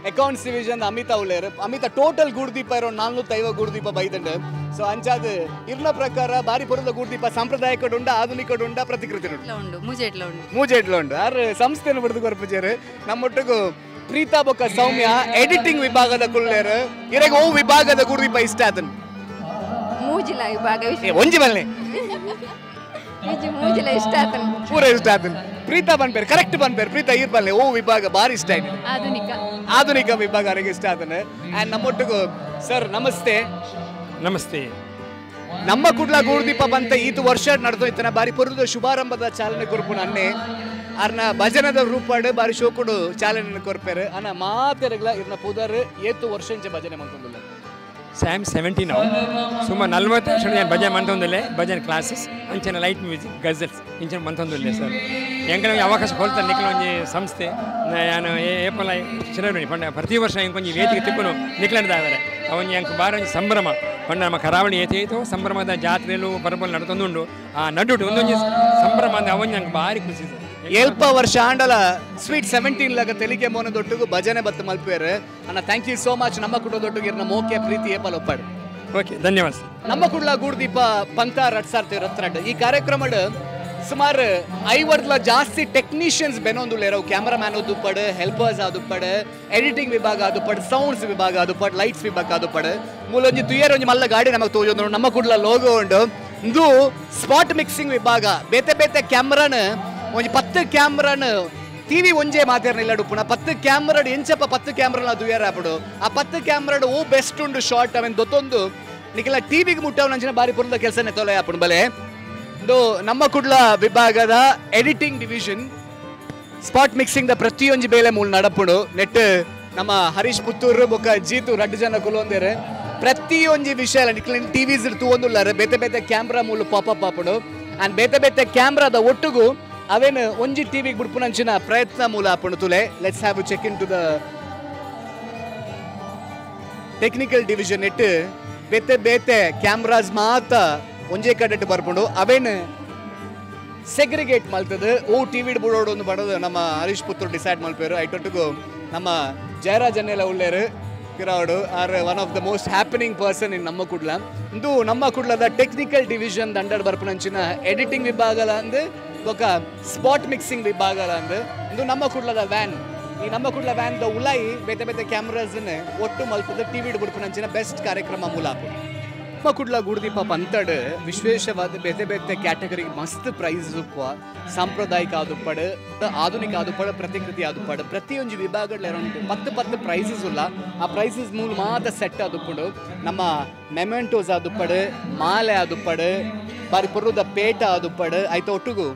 Speaker 1: ಅಕೌಂಟ್ಸ್ ಡಿವಿಷನ್ ಅಮಿತಾ ಉಳ್ಳೇರು ಅಮಿತಾ ಟೋಟಲ್ ಗೂಡುದೀಪ ಇರೋ 450 ಗೂಡುದೀಪ ಬೈದಂಡು. ಸೊ ಅಂಚಾದ ಇರ್ನ ಪ್ರಕಾರ ಬಾರಿ ಪೊರದ ಗೂಡುದೀಪ ಸಾಂಪ್ರದಾಯಿಕ ಉಂಡ ಆಧುನಿಕ ಉಂಡ ಪ್ರತಿಕೃತಿ
Speaker 2: ಉಂಡು ಮೂಜೆಟ್ಲ ಉಂಡು
Speaker 1: ಮೂಜೆಟ್ಲ ಉಂಡು ಆರ್ ಸಂಸ್ಥೆನ ಬಿಡ್ದು ಕೊರ್ಪುಜೇರು ನಮ್ಮೊಟ್ಟಿಗೂ ಪ್ರೀತಾ ಬೊಕ್ಕ ಸೌಮ್ಯ ಎಡಿಟಿಂಗ್ ವಿಭಾಗದ ಕುಳ್ಳೇರು ಇರಗ ಓ ವಿಭಾಗದ ಗೂಡುದೀಪ ಇಷ್ಟ ಆತನ್
Speaker 2: ಮೂಜಿಲ ವಿಭಾಗ
Speaker 1: ಒಂಜಿ ಬಲ್ಲೆ
Speaker 2: ಮೂಜಿಲ ಇಷ್ಟ ಆತನ್
Speaker 1: ಪೂರ ಇಷ್ಟ ಆತನ್ ಪ್ರೀತಾ ಬನ್ಪೇರು ಕರೆಕ್ಟ್ ಬನ್ಪೇರು ಪ್ರೀತಾ ಈರ್ ಬಲ್ಲೆ ಓ ವಿಭಾಗ ಬಾರಿ ಇಷ್ಟ ಆಯ್ತು
Speaker 2: ಆಧುನಿಕ
Speaker 1: ಆಧುನಿಕ ವಿಭಾಗ ಅವರಿಗೆ ಇಷ್ಟ ಆತನೆ. ಆ್ಯಂಡ್ ನಮ್ಮೊಟ್ಟಿಗೂ ಸರ್ ನಮಸ್ತೆ.
Speaker 8: ನಮಸ್ತೆ.
Speaker 1: ನಮ್ಮ ಕುಡ್ಲ ಗೂಡುದೀಪ ಬಂತ ಈತು ವರ್ಷ ನಡೆದೋಯ್ತನ ಬಾರಿ ಪೊರ್ಲುದ ಶುಭಾರಂಭದ ಚಾಲನೆ ಕೊರ್ಪು ನನ್ನೆ ಅರ್ನ ಭಜನದ ರೂಪಾಡು ಬಾರಿ ಶೋಕುಡು ಚಾಲನೆ ಕೊರ್ಪೇರು ಅನ್ನ ಮಾತೆರಗ್ಲ ಇರ್ನ ಪುದರ್ ಏತು ವರ್ಷ ಇಂಚ ಭಜನೆ ಮಾಡ್ಕೊಂಡಿಲ್ಲ.
Speaker 8: ಸ್ಯಾಮ್ 70 ನಾವು ಸುಮಾರು 40 ವರ್ಷ ನಾನು ಭಜನೆ ಮಂತೊಂದಿಲ್ಲ ಭಜನೆ ಕ್ಲಾಸಸ್ ಅಂಚಿನ ಲೈಟ್ ಮ್ಯೂಸಿಕ್ ಗಜಲ್ಸ್ ಇಂಚಿನ ಮಂತೊಂದಿಲ್ಲ ಸರ್ ಎಂಕಲ ಅವಕಾಶ ಕೊಡ್ತಾರೆ ನಿಖಲ ಒಂಜಿ ಸಂಸ್ಥೆ ನಾನು ಏಪಲ ಚಿರವಣಿ ಪಂಡ ಪ್ರತಿ ವರ್ಷ ಎಂಕೊಂಜಿ ವೇದಿಕೆ ತಿಕ್ಕುನು ನಿಖಲದಾದರೆ ಅವೊಂಜಿ ಎಂಕ್ ಬಾರ ಒಂಜಿ ಸಂಭ್ರಮ ಪಂಡ ನಮ್ಮ ಕರಾವಳಿ ಏತೇತೋ ಸಂಭ್ರಮದ ಜಾತ್ರೆಲು ಪರ್ಬಲು ನಡತೊಂದುಂಡು ಆ ನಡುಟು ಒಂದೊಂಜಿ ಸಂಭ್ರಮ ಅಂದ್ರೆ ಅವೊಂಜಿ ನಂಗೆ ಭಾರಿ ಖುಷಿ ಸರ್.
Speaker 1: ಏಲ್ಪ ವರ್ಷ ಆಂಡಲ ಸ್ವೀಟ್ 17 ಲಾಗ ತೆಲಿಕೆ ಮೋನ ದೊಟ್ಟುಗು ಭಜನೆ ಬತ್ತ ಮಲ್ಪೇರು ಅಣ್ಣ thank you so much. ನಮ್ಮ ಕುಟುಂಬದೊಟ್ಟಿಗೆ ಇರ್ನ ಮೋಕೆ ಪ್ರೀತಿ ಏಪಲ್ ಒಪ್ಪಾಡು.
Speaker 8: ಓಕೆ ಧನ್ಯವಾದ.
Speaker 1: ನಮ್ಮ ಕುಡ್ಲ ಗೂಡುದೀಪ ಪಂಥ ರಟ್ಸಾರ್ತಿ ಈ ಕಾರ್ಯಕ್ರಮಡ್ ಸುಮಾರು 50 ಜಾಸ್ತಿ ಟೆಕ್ನಿಷಿಯನ್ಸ್ ಬೆನೊಂದುಲ್ಲೇರವು ಕ್ಯಾಮ್ರಾಮ್ಯಾನ್ ದುಪ್ಪಡು ಹೆಲ್ಪರ್ಸ್ ಆದುಪ್ಪಡು ಎಡಿಟಿಂಗ್ ವಿಭಾಗ ಆದುಪ್ಪಡು ಸೌಂಡ್ಸ್ ವಿಭಾಗ ಆದುಪ್ಪಡು ಲೈಟ್ಸ್ ವಿಭಾಗ ಆದುಪ್ಪಡು ಮೂಲೊಂಜಿ ತುಯರ್ ಒಂಜಿ ಮಲ್ಲ ಗಾಡಿ ನಮಗೆ ತೋಜೊಂದು ನಮ್ಮ ಕುಡ್ಲ ಲೋಗೋ ಉಂಡು. ಇಂದು ಸ್ಪಾಟ್ ಮಿಕ್ಸಿಂಗ್ ವಿಭಾಗ ಬೇತೆ ಬೇತೆ ಕ್ಯಾಮ್ರಾನ ಒಂಜಿ 10 ಕ್ಯಾಮ್ರಾನ ಟಿವಿ ಒಂಜೇ ಮಾತೇರ್ನಿಲ್ಲ ಡುಪ್ಪುನ 10 ಕ್ಯಾಮ್ರಾಡ್ ಎಂಚಪ್ಪ 10 ಕ್ಯಾಮ್ರಾನ ದುಯರ್ ಆಪಡು ಆ 10 ಕ್ಯಾಮ್ರಾಡ್ ಓ ಬೆಸ್ಟ್ ಉಂಡು ಶಾರ್ಟ್ ಅವೆನ್ ದೊತ್ತೊಂದು ನಿಖಲ ಟಿವಿಗೆ ಮುಟ್ಟವನಂಚಿನ ಬಾರಿ ಪುರದ ಕೆಲಸನೇ ತೊಲೆ ಆಪುಂಡು ಬಲೆ. ಇದು ನಮ್ಮ ಕುಡ್ಲ ವಿಭಾಗದ editing division spot mixing the ಪ್ರತಿಯೊಂಜಿ ಬೇಲೆ ಮೂಲ ನಡಪುಡು ನೆಟ್ ನಮ್ಮ ಹರೀಶ್ ಪುತ್ತೂರು ಬೊಕ್ಕ ಜೀತು ರಡ್ಡು ಜನ ಕುಲೊಂದೇರು ಪ್ರತಿಯೊಂಜಿ ವಿಷಯ ನಿಖಲ ಟಿವಿಸ್ ತೂವೊಂದುಲ್ಲಾರು ಬೇತೆ ಬೇತೆ ಕ್ಯಾಮ್ರಾ ಮೂಲ ಪಾಪಪ್ ಆಪುಂಡು ಆ್ಯಂಡ್ ಬೇತೆ ಬೇತೆ ಕ್ಯಾಮ್ರಾದ ಒಟ್ಟುಗು ಅವೇನು ಒಂಜಿ ಟಿವಿಗೆ ಬುಡ್ಪುನಂಚಿನ ಪ್ರಯತ್ನ ಮೂಲ ಆಪುಂಡು ತುಲೆ. Let's have check in to the technical division it ಬೇತೆ ಬೇತೆ ಕ್ಯಾಮ್ರಾಸ್ ಮಾತ ಒಂಜೇ ಕಡೆಟ್ ಬರ್ಪುಂಡು ಅವೇನು ಸೆಗ್ರಿಗೇಟ್ ಮಲ್ತದೆ ಓ ಟಿವಿ ಬಿಡೋಡು ಒಂದು ಬಡೋದು ನಮ್ಮ ಹರೀಶ್ ಪುತ್ತೂರು ಡಿಸೈಡ್ ಮಲ್ಪೇರು ಐಟೊಟ್ಟಿಗೂ ನಮ್ಮ ಜಯರಾಜನ್ನೆಲ್ಲ ಉಳ್ಳೇರು ಪಿರಾವಡು are one of the most happening person in ನಮ್ಮ ಕುಡ್ಲ. ಇಂದು ನಮ್ಮ ಕುಡ್ಲದ ಟೆಕ್ನಿಕಲ್ ಡಿವಿಷನ್ ದಂಡಡ್ ಬರ್ಪುನಂಚಿನ ಎಡಿಟಿಂಗ್ ವಿಭಾಗಲ ಅಂದು ಬೊಕ ಸ್ಪಾಟ್ ಮಿಕ್ಸಿಂಗ್ ವಿಭಾಗಲ ಅಂದು ಇಂದು ನಮ್ಮ ಕುಡ್ಲದ ವ್ಯಾನ್ ಈ ನಮ್ಮ ಕುಡ್ಲ ವ್ಯಾನ್ the ಉಲಾಯಿ ಬೇತೆ ಬೇತೆ ಕ್ಯಾಮ್ರಾಸ್ ಒಟ್ಟು ಮಲ್ತದ ಟಿವಿ ಬಿಡ್ಪುನಂಚಿನ ಬೆಸ್ಟ್ ಕಾರ್ಯಕ್ರಮ ಮೂಲ ಆಪುಂಡು. ಕುಡ್ಲ ಗೂಡುದೀಪ ಪಂತಡ್ ವಿಶೇಷವಾದ ಬೇತೆ ಬೇತೆ ಕ್ಯಾಟಗರಿ ಮಸ್ತ್ ಪ್ರೈಸ್ ಉಪ್ಪುವ ಸಾಂಪ್ರದಾಯಿಕ ಆದುಪ್ಪಡು ಆಧುನಿಕ ಆದುಪ್ಪಡು ಪ್ರತಿಕೃತಿ ಆದುಪ್ಪಡು ಪ್ರತಿಯೊಂದು ವಿಭಾಗಡ್ ಅರೌಂಡ್ 10 10 ಪ್ರೈಸಸ್ ಉಲ್ಲ ಆ ಪ್ರೈಸಸ್ ಮೂಲ ಮಾತ ಸೆಟ್ ಆದುಪ್ಪಡು ನಮ್ಮ ಮೆಮೆಂಟೋಸ್ ಆದುಪ್ಪಡು ಮಾಲೆ ಆದುಪ್ಪಡು ಬಾರಿ ಪೊರ್ಲುದ ಪೇಟ ಆದುಪ್ಪಡು ಐತ ಒಟ್ಟುಗು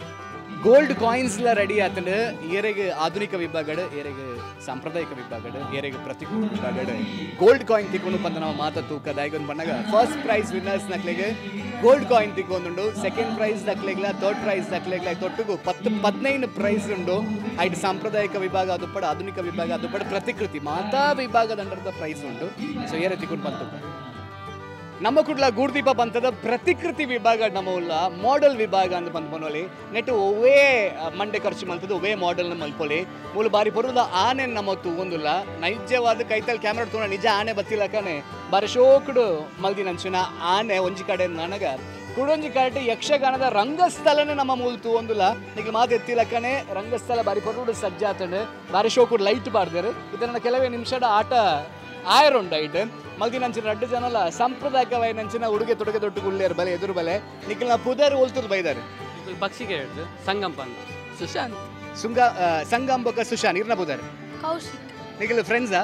Speaker 1: ಗೋಲ್ಡ್ ಕಾಯಿನ್ಸ್ ಲ ರೆಡಿ ಆತಂಡು ಏರೆಗ್ ಆಧುನಿಕ ವಿಭಾಗಡ್ ಏರೆಗ್ ಸಾಂಪ್ರದಾಯಿಕ ವಿಭಾಗಡ್ ಏರೆಗ್ ಪ್ರತಿಕೃತಿ ವಿಭಾಗಡ್ ಗೋಲ್ಡ್ ಕಾಯಿನ್ ತಿಕ್ಕೊಂಡು ಪಂದ ನಾವು ಮಾತ ತೂಕ ದಾಯಿಗೊಂದು ಬಣ್ಣಗ ಫಸ್ಟ್ ಪ್ರೈಸ್ ವಿನ್ನರ್ಸ್ ನಕ್ಲೆಗ್ ಗೋಲ್ಡ್ ಕಾಯಿನ್ ತಿಕ್ಕೊಂದುಂಡು ಸೆಕೆಂಡ್ ಪ್ರೈಸ್ ನಕ್ಲೆಗ್ಲ ಥರ್ಡ್ ಪ್ರೈಸ್ ನಕ್ಲೆಗ್ಲ ತೊಟ್ಟುಗು 10 15 ಪ್ರೈಸ್ ಉಂಡು ಐಟ್ ಸಾಂಪ್ರದಾಯಿಕ ವಿಭಾಗ ಅದು ಪಡ ಆಧುನಿಕ ವಿಭಾಗ ಅದು ಪಡ ಪ್ರತಿಕೃತಿ ಮಾತಾ ವಿಭಾಗದ ಅಂಡರ್ದ ಪ್ರೈಸ್ ಉಂಡು ಸೊ ಏರೆ ತಿಕ್ಕೊಂಡು ಬಂತು ನಮ್ಮ ಕುಡ್ಲ ಗೂಡುದೀಪ ಪಂಥದ ಪ್ರತಿಕೃತಿ ವಿಭಾಗ ನಮ್ಮ ಉಲ್ಲ ಮಾಡೆಲ್ ವಿಭಾಗ ಅಂತ ಬಂದು ಬನ್ನೋಲಿ ನೆಟ್ ಒವ್ವೇ ಮಂಡೆ ಖರ್ಚು ಮಲ್ತದ ಒವ್ವೇ ಮಾಡೆಲ್ನ ಮಲ್ಪೊಲಿ ಮೂಲ ಬಾರಿ ಬರುದ ಆನೆ ನಮ್ಮ ತೂಗೊಂದುಲ್ಲ ನೈಜವಾದ ಕೈತಲ್ ಕ್ಯಾಮ್ರಾ ತೂಣ ನಿಜ ಆನೆ ಬತ್ತಿಲ್ಲಕನೆ ಬಾರಿ ಶೋಕುಡು ಮಲ್ದಿನಂಚಿನ ಆನೆ ಒಂಜಿ ಕಡೆ ನನಗ ಕುಡೊಂಜಿ ಕಡೆ ಯಕ್ಷಗಾನದ ರಂಗಸ್ಥಳನೇ ನಮ್ಮ ಮೂಲ ತೂಗೊಂದುಲ್ಲ ನಿಗೆ ಮಾತು ಎತ್ತಿಲಕ್ಕನೆ ರಂಗಸ್ಥಳ ಬಾರಿ ಪೊರುಡು ಸಜ್ಜಾತಂಡು ಬಾರಿ ಶೋಕುಡು ಲೈಟ್ ಬಾರ್ದರು ಇದನ್ನ ಕೆಲವೇ ನಿಮಿಷದ ಆಟ ಆಯರುಂಡ ಐಟ್ ಮಲ್ದಿನಂಚಿನ ರಡ್ಡು ಜನಲ ಸಾಂಪ್ರದಾಯಿಕವಾಯಿನಂಚಿನ ಉಡುಗೆ ತೊಡುಗೆ ದೊಡ್ಡ ಗುಳ್ಳೆಯರು ಬಲೆ ಎದುರು ಬಲೆ ನಿಖಿಲ್ನ ಪುದರ್ ಒಲ್ತುದು ಬೈದಾರೆ
Speaker 6: ಪಕ್ಷಿಗೆ ಹೇಳ್ದು ಸಂಗಂಪ ಅಂತ ಸುಶಾಂತ್
Speaker 1: ಸುಂಗ ಸಂಗಂಬಕ ಸುಶಾಂತ್ ಇರ್ನ ಪುದರ್
Speaker 7: ಕೌಶಿಕ್
Speaker 1: ನಿಖಿಲ್ ಫ್ರೆಂಡ್ಸಾ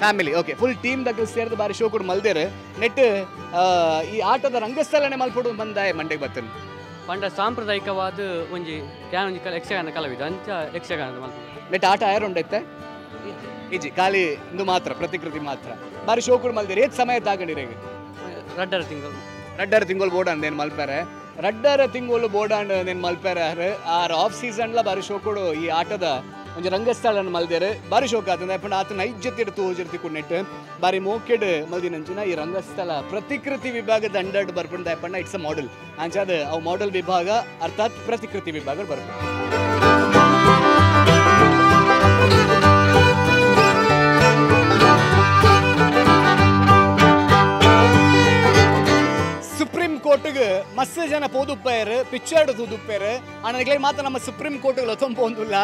Speaker 1: ಫ್ಯಾಮಿಲಿ ಓಕೆ ಫುಲ್ ಟೀಮ್ ದಗ್ಗಲ್ ಸೇರಿದ ಬಾರಿ ಶೋ ಕೂಡ ಮಲ್ದೇರು ನೆಟ್ ಈ ಆಟದ ರಂಗಸ್ಥಳನೆ ಮಲ್ಪೊಡು ಬಂದಾಯ ಮಂಡೆಗೆ ಬರ್ತೇನೆ
Speaker 6: ಪಂಡ ಸಾಂಪ್ರದಾಯಿಕವಾದ ಒಂಜಿ ಯಾನೊಂಜಿ ಯಕ್ಷಗಾನ ಕಲಾವಿದ ಅಂಚ ಯಕ್ಷಗಾನದ ಮಲ್ಪೊಡು
Speaker 1: ನೆಟ್ ಆಟ ಆಯರುಂಡೈತೆ ಇಜಿ ಖಾಲಿ ಇಂದು ಮಾತ್ರ ಪ್ರತಿಕೃತಿ ಮಾತ್ರ ಬಾರಿ ಶೋಕುಡು ಮಲ್ದೇರು ಏತ್ ಸಮಯ ತಾಗಂಡಿರೇಗ
Speaker 6: ರಡ್ಡರ ತಿಂಗಳು
Speaker 1: ರಡ್ಡರ ತಿಂಗಳು ಬೋಡಾಂಡ್ ಏನು ಮಲ್ಪೆರೆ ರಡ್ಡರ ತಿಂಗಳು ಬೋಡಾಂಡ್ ಏನು ಮಲ್ಪೆರೆ ಆರ್ ಆಫ್ ಸೀಸನ್ಲ ಬಾರಿ ಶೋಕುಡು ಈ ಆಟದ ಒಂಜಿ ರಂಗಸ್ಥಳನ ಮಲ್ದೇರು ಬಾರಿ ಶೋಕ ಆತಂದ್ರೆ ಪಂಡ ಆತ ನೈಜತೆಡ್ ತೋಜಿರ್ತಿ ನೆಟ್ ಬಾರಿ ಮೋಕೆಡ್ ಮಲ್ದಿನಂಚಿನ ಈ ರಂಗಸ್ಥಳ ಪ್ರತಿಕೃತಿ ವಿಭಾಗದ ಅಂಡರ್ಡ್ ಬರ್ಪುಂಡ ಪಂಡ it's a model ಅಂಚಾದ ಅವು ಮಾಡೆಲ್ ವಿಭಾಗ ಅರ್ಥಾತ್ ಪ್ರತಿಕೃತಿ ವಿಭಾಗ ಬರ್ಪುಂಡು. ಸುಪ್ರೀಂ ಕೋರ್ಟ್ಗೆ ಮಸ್ತ್ ಜನ ಪೋದುಪ್ಪೇರು ಪಿಕ್ಚರ್ ತೂದುಪ್ಪೇರು ಆನ ಮಾತ್ರ ನಮ್ಮ ಸುಪ್ರೀಂ ಕೋರ್ಟ್ಗೆ ಲೊತ್ತೊಂಪೊಂದುಲ್ಲ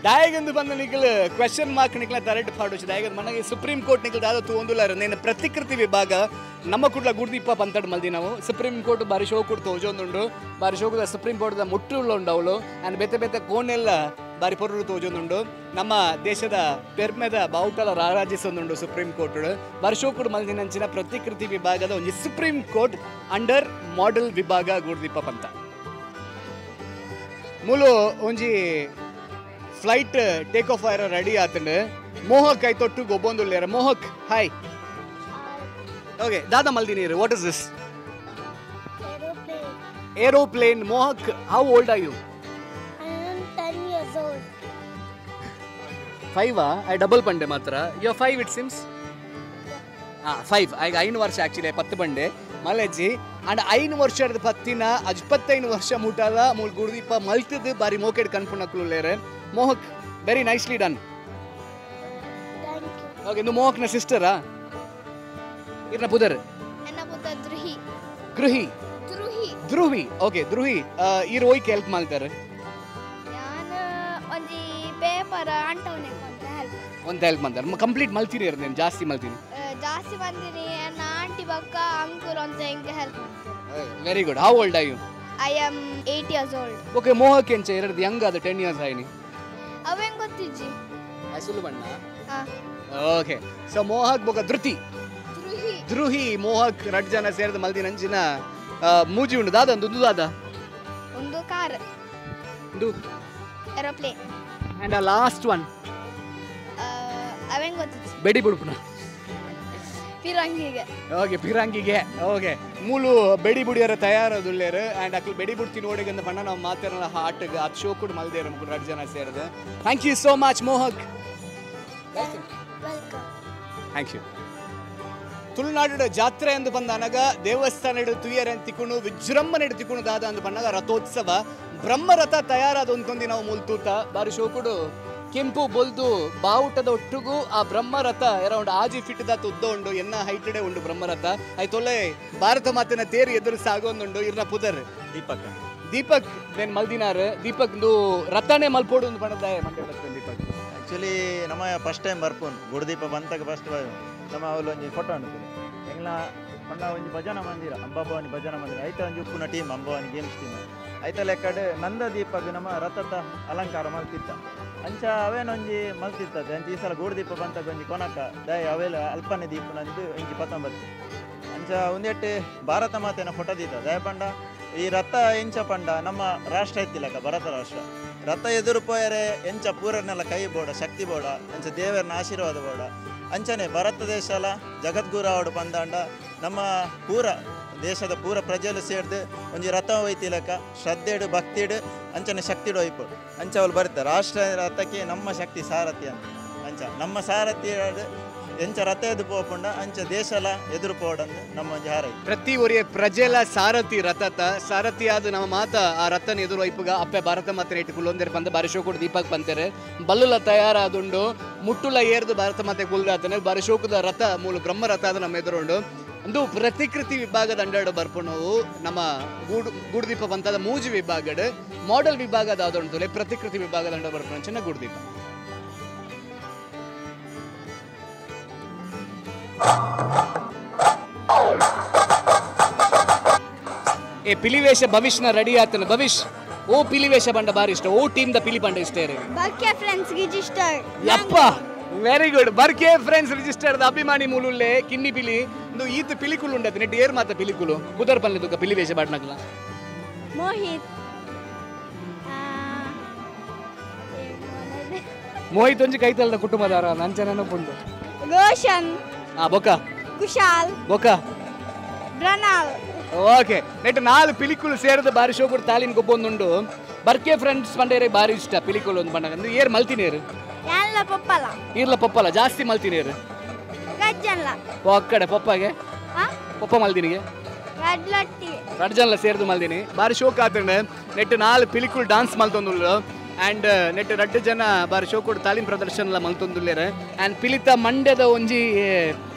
Speaker 1: ದಾಯಗಂದು ಬಂದ ನಿಖಲ್ ಕ್ವೆಶನ್ ಮಾರ್ಕ್ ನಿಖಲ ತರಟ್ ಪಾಡೋಚು ದಾಯಗಂದು ಮನಗೆ ಸುಪ್ರೀಂ ಕೋರ್ಟ್ ನಿಖಲ್ ದಾದ ತೂಂದುಲ್ಲ ನೇನು ಪ್ರತಿಕೃತಿ ವಿಭಾಗ ನಮ್ಮ ಕುಡ್ಲ ಗುಡ್ದೀಪ ಪಂತಡ್ ಮಲ್ದಿ ನಾವು ಸುಪ್ರೀಂ ಕೋರ್ಟ್ ಬಾರಿ ಶೋ ಕೊಡ್ತು ತೋಜೊಂದುಂಡು ಬಾರಿ ಶೋಕದ ಸುಪ್ರೀಂ ಕೋರ್ಟ್ದ ಮುಟ್ಟುಳ್ಳು ಉಂಡು ಅವಳು ಆ್ಯಂಡ್ ಬೇತೆ ಬೇತೆ ಕೋಣೆಲ್ಲ ಬಾರಿ ಪೊರುಡು ತೋಜೊಂದುಂಡು ನಮ್ಮ ದೇಶದ ಪೆರ್ಮೆದ ಬಾವುಟಲ ರಾರಾಜಿಸೊಂದುಂಡು ಸುಪ್ರೀಂ ಕೋರ್ಟ್ ಬಾರಿ ಶೋಕುಡು ಮಲ್ದಿನಂಚಿನ ಪ್ರತಿಕೃತಿ ವಿಭಾಗದ ಒಂಜಿ ಸುಪ್ರೀಂ ಕೋರ್ಟ್ ಅಂಡರ್ ಮಾಡೆಲ್ ವಿಭಾಗ ಗುಡ್ದೀಪ ಪಂತ ಮೂಲು ಒಂಜಿ ಫ್ಲೈಟ್ ಟೇಕ್ ಆಫ್ ಆಯ್ರ ರೆಡಿ ಆತಂಡು ಮೋಹಕ್ I ತೊಟ್ಟು ಗೊಬ್ಬೊಂದುಲ್ಲೇರ ಮೋಹಕ್ ಹಾಯ್ ಓಕೆ ದಾದಾ ಮಲ್ದಿನೀರು what is this aeroplane Mohak how old are you
Speaker 9: I am 10 years old.
Speaker 1: 5 I double ಪಂಡೆ ಮಾತ್ರ you are 5 it seems 5 ಈಗ 5 ವರ್ಷ ಆಕ್ಚುಲಿ 10 ಬಂಡೆ ಮಲೇಜಿ ಅಂಡ್ 5 ವರ್ಷದ ಪತ್ತಿನ 25 ವರ್ಷ ಮುಟಾದ ಮೂಲ ಗುರುದೀಪ ಮಲ್ತದು ಬಾರಿ ಮೋಕೆಡ್ ಕನ್ಪುನಕ್ಲುಲ್ಲೇರೆ Mohak very nicely done
Speaker 9: thank you
Speaker 1: okay ಇಂದು ಮೋಹಕ್ನ ಸಿಸ್ಟರಾ ಇರ್ನ ಪುದರ್
Speaker 9: ಎನ್ನ ಪುದರ್ ದ್ರುಹಿ
Speaker 1: ಗೃಹಿ
Speaker 9: ದ್ರುಹಿ
Speaker 1: ಧ್ರುವಿ ಓಕೆ ಧ್ರುವಿ ಈರ್ ಓಯ್ಕ್ ಹೆಲ್ಪ್ ಮಾಡ್ತಾರೆ
Speaker 9: ಯಾನ ಒಂಜಿ ಪೇಪರ್ ಅಂಟವನೆ ಅಂತ ಹೆಲ್ಪ್
Speaker 1: ಒಂದು ಹೆಲ್ಪ್ ಮಾಡ್ತಾರೆ ಕಂಪ್ಲೀಟ್ ಮಲ್ತೀರಿ ನೀನು ಜಾಸ್ತಿ ಮಲ್ತೀನಿ
Speaker 9: ಜಾಸ್ತಿ ಬಂದಿನಿ ನನ್ನ ಆಂಟಿ ಬಕ್ಕ ಅಂಕುಲ್ ಅಂತ ಹೆಂಗೆ ಹೆಲ್ಪ್ ಮಾಡ್ತಾರೆ
Speaker 1: very good how old are you
Speaker 9: I am 8 years old
Speaker 1: okay Mohak ಎಂಚ ಎರಡು ಯಂಗ್ ಅದು 10 ಇಯರ್ಸ್ ಆಯ್ನಿ
Speaker 9: ಅವೇನ್ ಗೊತ್ತಿಜ್ಜಿ
Speaker 1: ಸುಳ್ಳು ಬಣ್ಣ
Speaker 9: ಹಾ
Speaker 1: ಓಕೆ ಸೊ ಮೋಹಕ್ ಬೊಕ ಧೃತಿ
Speaker 9: ದ್ರುಹಿ
Speaker 1: ದ್ರುಹಿ ಮೋಹಕ್ ರಡ್ ಜನ ಸೇರಿದ ಮಲ್ದಿನ ಅಂಚಿನ ಮೂಜಿ ಉಂಡು ದಾದ ಒಂದು ದಾದ
Speaker 9: ಒಂದು ಕಾರ್
Speaker 1: ಒಂದು
Speaker 9: ಏರೋಪ್ಲೇನ್
Speaker 1: ಅಂಡ್ ಲಾಸ್ಟ್ ಒನ್
Speaker 9: ಅವೇನ್ ಗೊತ್ತಿಜ್ಜಿ
Speaker 1: ಬೆಡಿ ಬುಡ್ಪುನ
Speaker 9: ಪಿರಂಗಿಗೆ
Speaker 1: ಓಕೆ ಪಿರಂಗಿಗೆ ಓಕೆ ಮೂಲು ಬೆಡಿ ಬುಡಿಯರ ತಯಾರದುಲ್ಲೇರು ಆ್ಯಂಡ್ ಅಕ್ಲು ಬೆಡಿ ಬುಡ್ತಿ ನೋಡಿಗಂದ ಬಣ್ಣ ನಾವು ಮಾತಾಡೋಣ ಹಾಟ್ಗೆ ಅದು ಶೋ ಕೂಡ ಮಲ್ದೇರು ಮುಗ್ರು ರಡ್ ಜನ ಸೇರಿದ thank you so much Mohak
Speaker 9: welcome
Speaker 1: thank you Tulunadu ಜಾತ್ರೆ ಎಂದು ಬಂದನಗ ದೇವಸ್ಥಾನ ಹಿಡಿದು ತುಯ್ಯರೆ ತಿಕ್ಕುಣು ವಿಜೃಂಭಣೆ ತಿಕ್ಕುಣು ದಾದ ಅಂದು ಬಂದಾಗ ರಥೋತ್ಸವ ಬ್ರಹ್ಮರಥ ತಯಾರಾದ ಒಂದೊಂದು ನಾವು ಮೂಲ್ತೂತ ಬಾರಿ ಶೋಕುಡು ಕೆಂಪು ಬೊಲ್ದು ಬಾವುಟದ ಒಟ್ಟುಗೂ ಆ ಬ್ರಹ್ಮರಥ ಅರೌಂಡ್ ಆಜಿ ಫಿಟ್ ದಾತ ಉದ್ದ ಉಂಡು ಎನ್ನ ಹೈಟಡೆ ಉಂಡು ಬ್ರಹ್ಮರಥ ಆಯ್ತೊಳ್ಳೆ ಭಾರತ ಮಾತಿನ ತೇರು ಎದುರು ಸಾಗೊಂದುಂಡು ಇರ್ನ ಪುದರ್
Speaker 10: ದೀಪಕ್
Speaker 1: ದೀಪಕ್ ನೇನ್ ಮಲ್ದಿನಾರ್ ದೀಪಕ್ ರಥನೇ ಮಲ್ಪೋಡು ಒಂದು ಬಣ್ಣದಾಯ ಮಂಡೆ ಬರ್ತೇನೆ ದೀಪಕ್
Speaker 10: ಆ್ಯಕ್ಚುಲಿ ನಮ್ಮ ಫಸ್ಟ್ ಟೈಮ್ ಬರ್ಪುನ್ ಗುಡುದೀಪ ಬಂತಾಗ ಫಸ್ಟ್ ನಮ್ಮ ಅವಳು ಒಂಜಿ ಫೋಟೋ ಅನ್ಕೊಂಡು ಎಂಗ್ಲ ಪಂಡ ಒಂಜಿ ಭಜನಾ ಮಂದಿರ ಅಂಬಾಭವಾನಿ ಭಜನಾ ಮಂದಿರ ಐತ ಒಂಜಿ ಉಪ್ಪುನ ಟೀಮ್ ಅಂಬಾಭವಾನಿ ಗೇಮ್ಸ್ ಟೀಮ್ ಐತ ಲೆಕ್ಕಡ್ ನಂದ ದೀಪಗ್ ನಮ್ಮ ರಥದ ಅಲಂಕಾರ ಮಲ್ತಿತ್ತ ಅಂಚ ಅವೇನೊಂಜಿ ಮಲ್ತಿತ್ತದೆ ಅಂಚ ಈ ಸಲ ಗೂಡುದೀಪ ಬಂತಾಗ ಒಂಜಿ ಕೊನಕ ದಯ ಅವೇಲ ಅಲ್ಪನೆ ದೀಪನಂದು ಒಂಜಿ ಪತ್ತೊಂಬತ್ತು ಅಂಚ ಒಂದೆಟ್ಟು ಭಾರತ ಮಾತೆನ ಫೋಟೋ ದೀತ ದಯ ಪಂಡ ಈ ರಥ ಎಂಚ ಪಂಡ ನಮ್ಮ ರಾಷ್ಟ್ರ ಇತ್ತಿಲಕ ಭರತ ರಾಷ್ಟ್ರ ರಥ ಎದುರು ಪೋಯರೆ ಎಂಚ ಪೂರನೆಲ್ಲ ಕೈ ಬೋಡ ಶಕ್ತಿ ಬೋಡ ಅಂಚ ದೇವರನ್ನ ಆಶೀರ್ವಾದ ಬೋಡ ಅಂಚನೆ ಭಾರತ ದೇಶಲ ಜಗದ್ಗುರು ಆವಡು ಬಂದಾಂಡ ನಮ್ಮ ಪೂರ ದೇಶದ ಪೂರ ಪ್ರಜೆಲು ಸೇರ್ದು ಒಂಜಿ ರಥ ಒಯ್ತಿಲಕ ಶ್ರದ್ಧೆಡು ಭಕ್ತಿಡು ಅಂಚನೆ ಶಕ್ತಿಡು ಒಯ್ಪು ಅಂಚ ಅವಳು ಬರುತ್ತೆ ರಾಷ್ಟ್ರ ರಥಕ್ಕೆ ನಮ್ಮ ಶಕ್ತಿ ಸಾರಥಿ ಅಂತ ಅಂಚ ನಮ್ಮ ಸಾರಥಿ ಎಂಚ ರಥ ಎದು ಪೋಪುಂಡ ಅಂಚ ದೇಶಲ ಎದುರು ಪೋಡಂದು ನಮ್ಮ ಒಂಜಿ ಹಾರೈ
Speaker 1: ಪ್ರತಿ ಒರಿಯ ಪ್ರಜೆಲ ಸಾರಥಿ ರಥತ ಸಾರಥಿಯಾದ ನಮ್ಮ ಮಾತ ಆ ರಥನ ಎದುರು ಐಪುಗ ಅಪ್ಪೆ ಭಾರತ ಮಾತೆ ರೇಟ್ ಕುಲ್ಲೊಂದೇರು ಪಂದ ಬಾರಿ ಶೋಕುಡು ದೀಪಕ್ ಪಂತೇರೆ ಬಲ್ಲುಲ ತಯಾರಾದುಂಡು ಮುಟ್ಟುಲ ಏರ್ದು ಭಾರತ ಮಾತೆ ಕುಲ್ದಾತನೆ ಬಾರಿ ಶೋಕುದ ರಥ ಮೂಲ ಬ್ರಹ್ಮ ರಥ ಅದು ನಮ್ಮ ಎದುರುಂಡು ಒಂದು ಪ್ರತಿಕೃತಿ ವಿಭಾಗದ ಅಂಡಾಡು ಬರ್ಪುಣವು ನಮ್ಮ ಗೂಡುದೀಪ ಪಂತದ ಮೂಜಿ ವಿಭಾಗಡ್ ಮಾಡೆಲ್ ವಿಭಾಗದ ಆದುಂಟು ಪ್ರತಿಕೃತಿ ವಿಭಾಗದ ಅಂಡ ಬರ್ಪುಣ ಚಿನ್ನ ಗೂಡುದೀಪ ಏ ಪಿಲಿವೇಶ ಭವಿಷ್ನ ರೆಡಿ ಆತನ ಭವಿಷ್ ಓ ಪಿಲಿವೇಶ ಬಂಡ ಬಾರಿ ಇಷ್ಟ ಓ ಟೀಮ್ the ಪಿಲಿ ಬಂಡ ಇಷ್ಟ ಇರೇ
Speaker 9: ಬರ್ಕೆ ಫ್ರೆಂಡ್ಸ್ ರಿಜಿಸ್ಟರ್
Speaker 1: ಯಪ್ಪ ವೆರಿ ಗುಡ್ ಬರ್ಕೆ ಫ್ರೆಂಡ್ಸ್ ರಿಜಿಸ್ಟರ್ ಅಭಿಮಾನಿ ಮೂಲುಲ್ಲೆ ಕಿನ್ನಿ ಪಿಲಿ ಇಂದು ಈತ ಪಿಲಿಕುಲು ಉಂಡತೆ ನೆಟ್ ಏರ್ ಮಾತ ಪಿಲಿಕುಲು ಕುದರ್ ಪಲ್ಲೆ ತುಕ ಪಿಲಿವೇಶ ಬಾಡ್ನಕಲ
Speaker 9: ಮೋಹಿತ್
Speaker 1: ಮೋಹಿತ್ ಒಂಜಿ ಕೈತಲ್ದ ಕುಟುಂಬದಾರ ನಂಚನ ಪುಂಡು
Speaker 9: ರೋಷನ್
Speaker 1: ಆ ಬೊಕ
Speaker 9: ಕುಶಾಲ್
Speaker 1: ಬೊಕ
Speaker 9: ಪ್ರಣಾಲ್
Speaker 1: ಓಕೆ ನೆಟ್ ನಾಲ್ ಪಿಲಿಕುಲು ಸೇರದ ಬಾರಿ ಶೋಕುಡು ತಾಲಿನ ಗೊಬ್ಬೊಂದುಂಡು ಬರ್ಕೆ ಫ್ರೆಂಡ್ಸ್ ಪಂಡೇರೆ ಬಾರಿ ಇಷ್ಟ ಪಿಲಿಕುಲು ಒಂದು ಬಣ್ಣ ಅಂದ್ರೆ ಏರ್ ಮಲ್ತಿನೇರು
Speaker 9: ಎಲ್ಲ ಪಪ್ಪಲ
Speaker 1: ಈರ್ಲ ಪಪ್ಪಲ ಜಾಸ್ತಿ ಮಲ್ತಿನೇರು
Speaker 9: ರಜ್ಜನ್ಲ
Speaker 1: ಒಕ್ಕಡೆ ಪಪ್ಪಗೆ ಪಪ್ಪ ಮಲ್ದಿನಿಗೆ
Speaker 9: ರಡ್ಲಟ್ಟಿ
Speaker 1: ರಡ್ಜನ್ಲ ಸೇರ್ದು ಮಲ್ದಿನಿ ಬಾರಿ ಶೋಕ್ ಆತಂಡೆ ನೆಟ್ ನಾಲ್ ಪಿಲಿಕುಲು ಡಾನ್ಸ್ ಮಲ್ತೊಂದುಲ್ಲು ಆ್ಯಂಡ್ ನೆಟ್ ರಡ್ಡು ಜನ ಬಾರಿ ಶೋಕುಡು ತಾಲೀಮ್ ಪ್ರದರ್ಶನ ಮಲ್ತೊಂದುಲ್ಲೇರು ಆ್ಯಂಡ್ ಪಿಲಿತ ಮಂಡ್ಯದ ಒಂಜಿ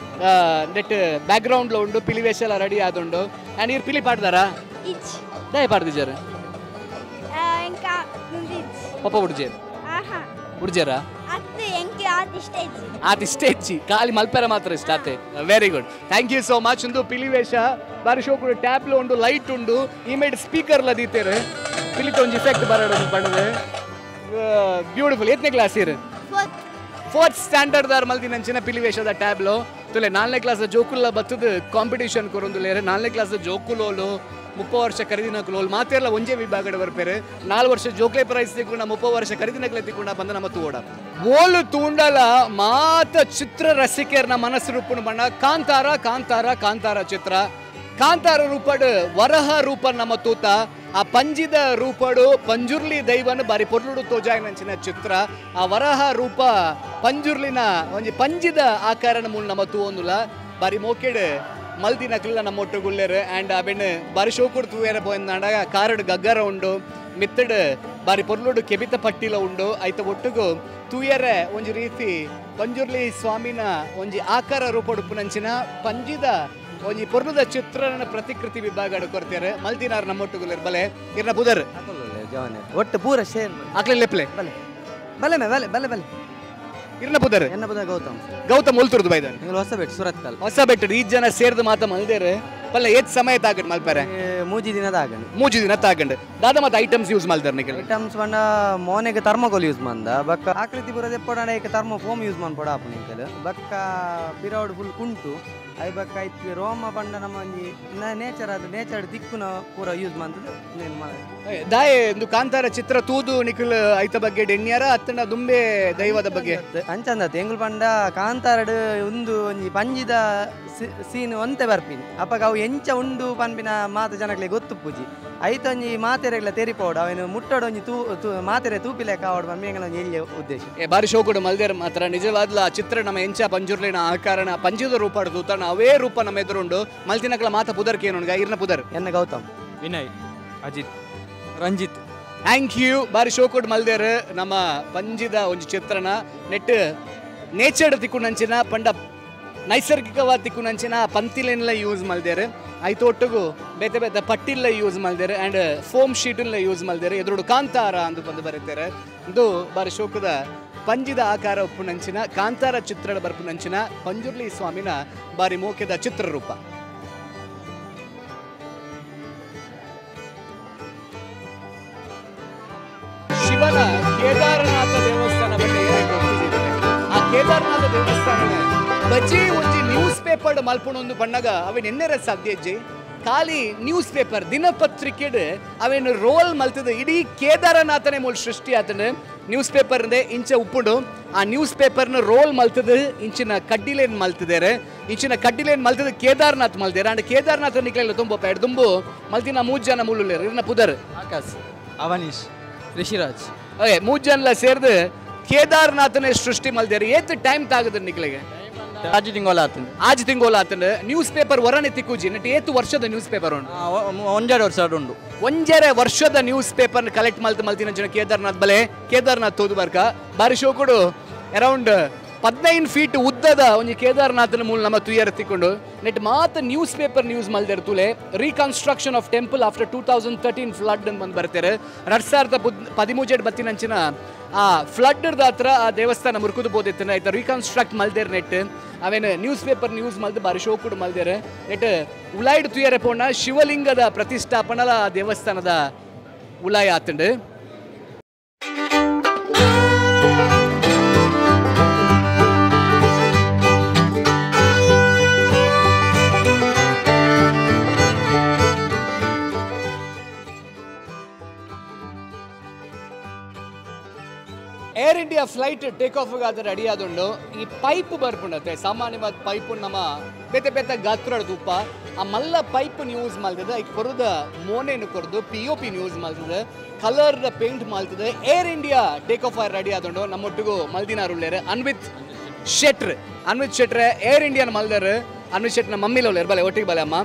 Speaker 1: ನೆಟ್ ಬ್ಯಾಕ್ಗ್ರೌಂಡ್ ಉಂಡು ಪಿಲಿ ವೇಷ ಎಲ್ಲ ರೆಡಿ ಆದುಂಡು ಆ್ಯಂಡ್ ಇರ್ ಪಿಲಿ ಪಾಡ್ದಾರಾ
Speaker 9: ಇಚ್
Speaker 1: ದಯ ಪಾಡ್ದಿಜಾರ ಪಪ್ಪ ಉಡ್ಜೇರ್ ಉಡ್ಜೇರಾ ಆತ ಇಷ್ಟ ಹೆಚ್ಚಿ ಖಾಲಿ ಮಲ್ಪೆರ ಮಾತ್ರ ಇಷ್ಟ ಆತೆ very good thank you so much ಒಂದು ಪಿಲಿ ವೇಷ ಬಾರಿ ಶೋಕುಡು ಟ್ಯಾಬ್ಲು ಉಂಡು ಲೈಟ್ ಉಂಡು ಇಮೇಡ್ ಸ್ಪೀಕರ್ ಲ ದೀತೇರು ಪಿಲಿತ ಒಂಜಿ ಇಫೆಕ್ಟ್ ಬರೋದು ಬಣ್ಣದ ಬ್ಯೂಟಿಫುಲ್ ಎತ್ತನೇ ಕ್ಲಾಸ್ ಇರು ಫೋರ್ತ್ ಸ್ಟ್ಯಾಂಡರ್ಡ್ ದಾರ್ ಮಲ್ದಿನಂಚಿನ ಪಿಲಿ ವೇಷದ ಟ್ಯಾಬ್ಲು ತುಲೆ ನಾಲ್ನೇ ಕ್ಲಾಸ್ ಜೋಕುಲ್ಲ ಬತ್ತದ ಕಾಂಪಿಟೇಷನ್ ಕೊರೊಂದುಲೇರು ನಾಲ್ನೇ ಕ್ಲಾಸ್ ಜೋಕುಲೋಲು 30 ವರ್ಷ ಕರಿದಿನಕುಲೋಲು ಮಾತೆಲ್ಲ ಒಂಜೇ ವಿಭಾಗದ ಬರ್ಪೇರು 4 ವರ್ಷ ಜೋಕ್ಲೆ ಪ್ರೈಸ್ ತಿಕ್ಕೊಂಡ 30 ವರ್ಷ ಕರಿದಿನಕ್ಲೆ ತಿಕ್ಕೊಂಡ ಬಂದ ನಮ್ಮ ತೂಡ ಓಲು ತೂಂಡಲ ಮಾತ ಚಿತ್ರ ರಸಿಕರ್ನ ಮನಸ್ಸು ರೂಪಣ ಬಣ್ಣ ಕಾಂತಾರ ಕಾಂತಾರ ಕಾಂತಾರ ಚಿತ್ರ ಕಾಂತಾರ ರೂಪಡು ವರಹ ರೂಪ ನಮ್ಮ ತೂತ ಆ ಪಂಜಿದ ರೂಪಡು ಪಂಜುರ್ಲಿ ದೈವನ ಬಾರಿ ಪೊರ್ಲುಡು ತೋಜಾಯಿನಂಚಿನ ಚಿತ್ರ ಆ ವರಹ ರೂಪ ಪಂಜುರ್ಲಿನ ಒಂಜಿ ಪಂಜಿದ ಆಕಾರನ ಮೂಲ ನಮ್ಮ ತೂವೊಂದುಲ ಬಾರಿ ಮೋಕೆಡು ಮಲ್ದಿನಕ್ಲೆಲ್ಲ ನಮ್ಮ ಒಟ್ಟುಗುಲ್ಲೇರು ಆ್ಯಂಡ್ ಅವೆನ್ ಬಾರಿ ಶೋಕುಡು ತೂವೇರ ಪೋಯಿಂದಾಂಡ ಕಾರಡು ಗಗ್ಗರ ಉಂಡು ಮಿತ್ತಡು ಬಾರಿ ಪೊರ್ಲುಡು ಕೆಬಿತ ಪಟ್ಟಿಲ ಉಂಡು ಐತ ಒಟ್ಟುಗು ತೂಯರೆ ಒಂಜಿ ರೀತಿ ಪಂಜುರ್ಲಿ ಸ್ವಾಮಿನ ಒಂಜಿ ಆಕಾರ ರೂಪಡುಪ್ಪುನಂಚಿನ ಪಂಜಿದ ಒಂಜಿ ಪೊರ್ಲುದ ಚಿತ್ರನ ಪ್ರತಿಕೃತಿ ವಿಭಾಗ ಕೊಡ್ತಾರೆ ಮಲ್ದಿನಾರ್ ನಮ್ಮೊಟ್ಟುಗುಲ್ಲೇರು ಬಲೆ ಇರ್ನ ಬುದರ್
Speaker 5: ಒಟ್ಟು ಪೂರ ಶೇರ್
Speaker 1: ಆಕ್ಲೆ ಲೆಪ್ಲೆ
Speaker 5: ಬಲೆ ಬಲೆ ಮೇ ಬಲೆ ಬಲೆ ಬಲೆ
Speaker 1: ಇರ್ನ ಬುದರ್
Speaker 5: ಎನ್ನ ಬುದರ್ ಗೌತಮ್
Speaker 1: ಗೌತಮ್ ಒಲ್ತುರ್ದು ಬೈದಾನೆ
Speaker 5: ನಿಂಗಳು ಹೊಸಬೆಟ್ಟು ಸುರತ್ಕಲ್
Speaker 1: ಹೊಸಬೆಟ್ಟು ಈ ಜನ ಸೇರ್ದು ಮಾತ ಮಲ್ದೇರು ಪಲ್ಲ ಏತ್ ಸಮಯ ತಾಗಂಡು ಮಲ್ಪರೆ
Speaker 5: ಮೂಜಿ ದಿನ ತಾಗಂಡು
Speaker 1: ಮೂಜಿ ದಿನ ತಾಗಂಡು ದಾದ ಮಾತ ಐಟಮ್ಸ್ ಯೂಸ್ ಮಲ್ದಾರ ನಿಕಲ್
Speaker 5: ಐಟಮ್ಸ್ ಪಂಡ ಮೋನೆಗೆ ಥರ್ಮೋಕೋಲ್ ಯೂಸ್ ಮಂದ ಬಕ್ಕ ಆಕೃತಿ ಪೂರ ದೆಪ್ಪಡ ಏಕ ಥರ್ಮೋ ಫೋಮ್ ಯೂಸ್ ಮನ್ಪೊಡ ಆಪುನ ನಿಕಲ್ ಬಕ್ಕ ಪಿರೌಡ್ ಫುಲ್ ಕುಂಟು I ಬಕ್ಕ ಐತ್ ರೋಮ ಪಂಡ ನಮ್ಮ ಒಂಜಿ ನೇಚರ್ ಅದು ನೇಚರ್ ದಿಕ್ಕುನ ಪೂರ ಯೂಸ್ ಮಂತದ್ದು
Speaker 1: ದಾಯೆ ಒಂದು ಕಾಂತಾರ ಚಿತ್ರ ತೂದು ನಿಖಿಲ್ ಐತ ಬಗ್ಗೆ ಡೆನ್ಯಾರ ಅತ್ತನ ದುಂಬೆ ದೈವದ ಬಗ್ಗೆ
Speaker 5: ಅಂಚಂದತ್ ಎಂಗುಲ್ ಪಂಡ ಕಾಂತಾರಡು ಒಂದು ಒಂಜಿ ಪಂಜಿದ ಸೀನ್ ಒಂತೆ ಬರ್ಪಿನಿ ಅಪ್ಪಗ ಅವು ಎಂಚ ಉಂಡು ಪನ್ಪಿನ ಮಾತು ಜನಗಳಿಗೆ ಗೊತ್ತು ಪೂಜಿ ಐತೊಂಜಿ ಮಾತೆರೆಗ್ಲ ತೆರಿಪೋಡು ಅವೇನು ಮುಟ್ಟೋಡು ಒಂಜಿ ತೂ ಮಾತೆರೆ ತೂಪಿಲೆಕ್ಕ ಆವಡು ಪನ್ಪಿ ಎಂಗಲ ಒಂಜಿ ಎಲ್ಯ ಉದ್ದೇಶ
Speaker 1: ಏ ಬಾರಿ ಶೋಕುಡು ಮಲ್ದೇರ್ ಮಾತ್ರ ನಿಜವಾದ್ಲ ಆ ಚಿತ್ರ ನಮ್ಮ ಎಂಚ ಪಂಜುರ್ಲಿನ ಆಕಾರಣ ಪಂಜಿದ ರೂಪ ತೂತಣ ಅವೇ ರೂಪ ನಮ್ಮ ಎದುರುಂಡು ಮಲ್ತಿನಕಲ ಮಾತ ಪುದರ್ ಕೇನುಂಡು ಇರ್ನ ಪುದರ್
Speaker 5: ಎನ್ನ ಗೌತಮ್
Speaker 11: ವಿನಯ್ ಅಜಿತ್ ರಂಜಿತ್
Speaker 1: thank you ಬಾರಿ ಶೋಕುಡ್ ಮಲ್ದೇರ್ ನಮ್ಮ ಪಂಜಿದ ಒಂಜಿ ಚಿತ್ರಣ ನೆಟ್ ನೇಚರ್ ತಿಕ್ಕುನಂಚಿನ ಪಂಡ ನೈಸರ್ಗಿಕವಾದ ತಿಕ್ಕುನಂಚಿನ ಪಂತಿಲೆನ್ಲ ಯೂಸ್ ಮಲ್ದೇರ್ ಐತೊಟ್ಟುಗು ಬೇತೆ ಬೇತೆ ಪಟ್ಟಿಲ್ಲ ಯೂಸ್ ಮಲ್ದೇರ್ ಆ್ಯಂಡ್ ಫೋಮ್ ಶೀಟನ್ಲ ಯೂಸ್ ಮಲ್ದೇರ್ ಎದುರುಡು ಕಾಂತಾರ ಅಂದು ಬಂದು ಬರೀತಾರೆ ಇದು ಬಾರಿ ಶೋಕದ ಪಂಜಿದ ಆಕಾರ ಉಪ್ಪುನಂಚಿನ ಕಾಂತಾರ ಚಿತ್ರದ ಬರ್ಪುನಂಚಿನ ಪಂಜುರ್ಲಿ ಸ್ವಾಮಿನ ಬಾರಿ ಮೋಕೆದ ಚಿತ್ರರೂಪ. ಬಜಿ ಒಂಜಿ ನ್ಯೂಸ್ ಪೇಪರ್ ಮಲ್ಪುಣೊಂದು ಬಣ್ಣಗ ಅವೇನು ಎನ್ನೆರ ಸಾಧ್ಯ ಇಜ್ಜಿ. ಖಾಲಿ ನ್ಯೂಸ್ ಪೇಪರ್ ದಿನಪತ್ರಿಕೆಡ್ ಅವೇನು ರೋಲ್ ಮಲ್ತದ ಇಡೀ ಕೇದಾರನಾಥನೇ ಮೂಲ ಸೃಷ್ಟಿ ಆತನ ನ್ಯೂಸ್ ಪೇಪರ್ ಇಂಚ ಉಪ್ಪುಂಡು. ಆ ನ್ಯೂಸ್ ಪೇಪರ್ನ ರೋಲ್ ಮಲ್ತದ ಇಂಚಿನ ಕಡ್ಡಿಲೇನ್ ಮಲ್ತಿದ್ದಾರೆ, ಇಂಚಿನ ಕಡ್ಡಿಲೇನ್ ಮಲ್ತದ ಕೇದಾರನಾಥ್ ಮಲ್ದೇರ. ಅಂಡ್ ಕೇದಾರನಾಥ ನಿಕ್ಲೆಲ್ಲ ತುಂಬ ಪೇಡ್ ತುಂಬು ಮಲ್ತಿನ ಮೂರು ಜನ ಮುಳ್ಳುಲ್ಲೇರು. ಇರ್ನ ಪುದರ್
Speaker 11: ಆಕಾಶ್, ಅವನೀಶ್, ರಿಷಿರಾಜ್.
Speaker 1: ಓಕೆ, ಮೂರು ಜನಲ ಸೇರ್ದು ಕೇದಾರನಾಥನೇ ಸೃಷ್ಟಿ ಮಲ್ದೇರು. ಏತ್ ಟೈಮ್ ತಾಗದ ನಿಕ್ಲೆಗೆ?
Speaker 11: ಆಜಿ ತಿಂಗೋಲ ಆತಂದು.
Speaker 1: ಆಜಿ ತಿಂಗೋಲ ಆತಂದು. ನ್ಯೂಸ್ ಪೇಪರ್ ಹೊರನೆ ತಿಕ್ಕುಜಿ ನೆಟ್ ಏತು ವರ್ಷದ ನ್ಯೂಸ್ ಪೇಪರ್ ಉಂಡು?
Speaker 11: ಒಂಜರೆ ವರ್ಷ ಉಂಡು.
Speaker 1: ಒಂಜರೆ ವರ್ಷದ ನ್ಯೂಸ್ ಪೇಪರ್ ಕಲೆಕ್ಟ್ ಮಲ್ತು ಮಲ್ತಿನ ಜನ ಕೇದಾರನಾಥ್ ಬಲೆ ಕೇದಾರನಾಥ್ ತೋದು ಬರ್ಕ ಬಾರಿ ಶೋಕುಡು. ಅರೌಂಡ್ 15 ಫೀಟ್ ಉದ್ದದ ಒಂಜಿ ಕೇದಾರನಾಥನ ಮೂಲ ನಮ್ಮ ತುಯ್ಯರ ತಿಕ್ಕೊಂಡು ನೆಟ್ ಮಾತ ನ್ಯೂಸ್ ಪೇಪರ್ ನ್ಯೂಸ್ ಮಲ್ದೇರ್ ತುಲೆ. Reconstruction of temple after 2013 flood ಅಂತ ಬಂದು ಬರ್ತಾರೆ. 2013 ಬತ್ತಿನಂಚಿನ ಆ ಫ್ಲಡ್ ಹತ್ರ ಆ ದೇವಸ್ಥಾನ ಮುರ್ಕುದು ಬೋದಿತ್ತು ಆಯ್ತಾ ರೀಕನ್ಸ್ಟ್ರಕ್ಟ್ ಮಲ್ದೇರ್ ನೆಟ್ ಅವೇನು ನ್ಯೂಸ್ ಪೇಪರ್ ನ್ಯೂಸ್ ಮಲ್ದು ಬಾರಿ ಶೋಕುಡು ಮಲ್ದೇರ್. ನೆಟ್ ಉಲಾಯ್ಡ್ ತುಯ್ಯರೆ ಪೋಣ ಶಿವಲಿಂಗದ ಪ್ರತಿಷ್ಠಾಪನಲ ಆ ದೇವಸ್ಥಾನದ ಉಲಾಯ ಆತಂಡು. Air India flight take off ಆದ ರೆಡಿ ಆದುಂಡು. ಈ ಪೈಪ್ ಬರ್ಪುಂಡತ್ತೆ ಸಾಮಾನ್ಯವಾದ ಪೈಪು ನಮ್ಮ ಬೇತೆ ಬೇತೆ ಗಾತ್ರದ ಉಪ್ಪ ಆ ಮಲ್ಲ ಪೈಪ್ ಯೂಸ್ ಮಾಡ್ತದೆ. ಈಗ ಕೊರದ ಮೋನೆನು ಕೊರದು ಪಿ ಒ ಪಿ ಯೂಸ್ ಮಾಡ್ತದೆ, ಕಲರ್ ಪೇಂಟ್ ಮಾಡ್ತದೆ. ಏರ್ ಇಂಡಿಯಾ ಟೇಕ್ ಆಫ್ ಆಗಿ ರೆಡಿ ಆದುಂಡು. ನಮ್ಮೊಟ್ಟಿಗೂ ಮಲ್ದಿನಾರು ಉಳ್ಳೇರು ಅನ್ವಿತ್ ಶೆಟ್ರ್. ಅನ್ವಿತ್ ಶೆಟ್ರೆ ಏರ್ ಇಂಡಿಯಾನ ಮಲ್ದಾರು. ಅನ್ವಿತ್ ಶೆಟ್ನ ಮಮ್ಮಿಲ ಉಳ್ಳೇರು ಬಲೆ ಒಟ್ಟಿಗೆ ಬಲೆ ಅಮ್ಮ.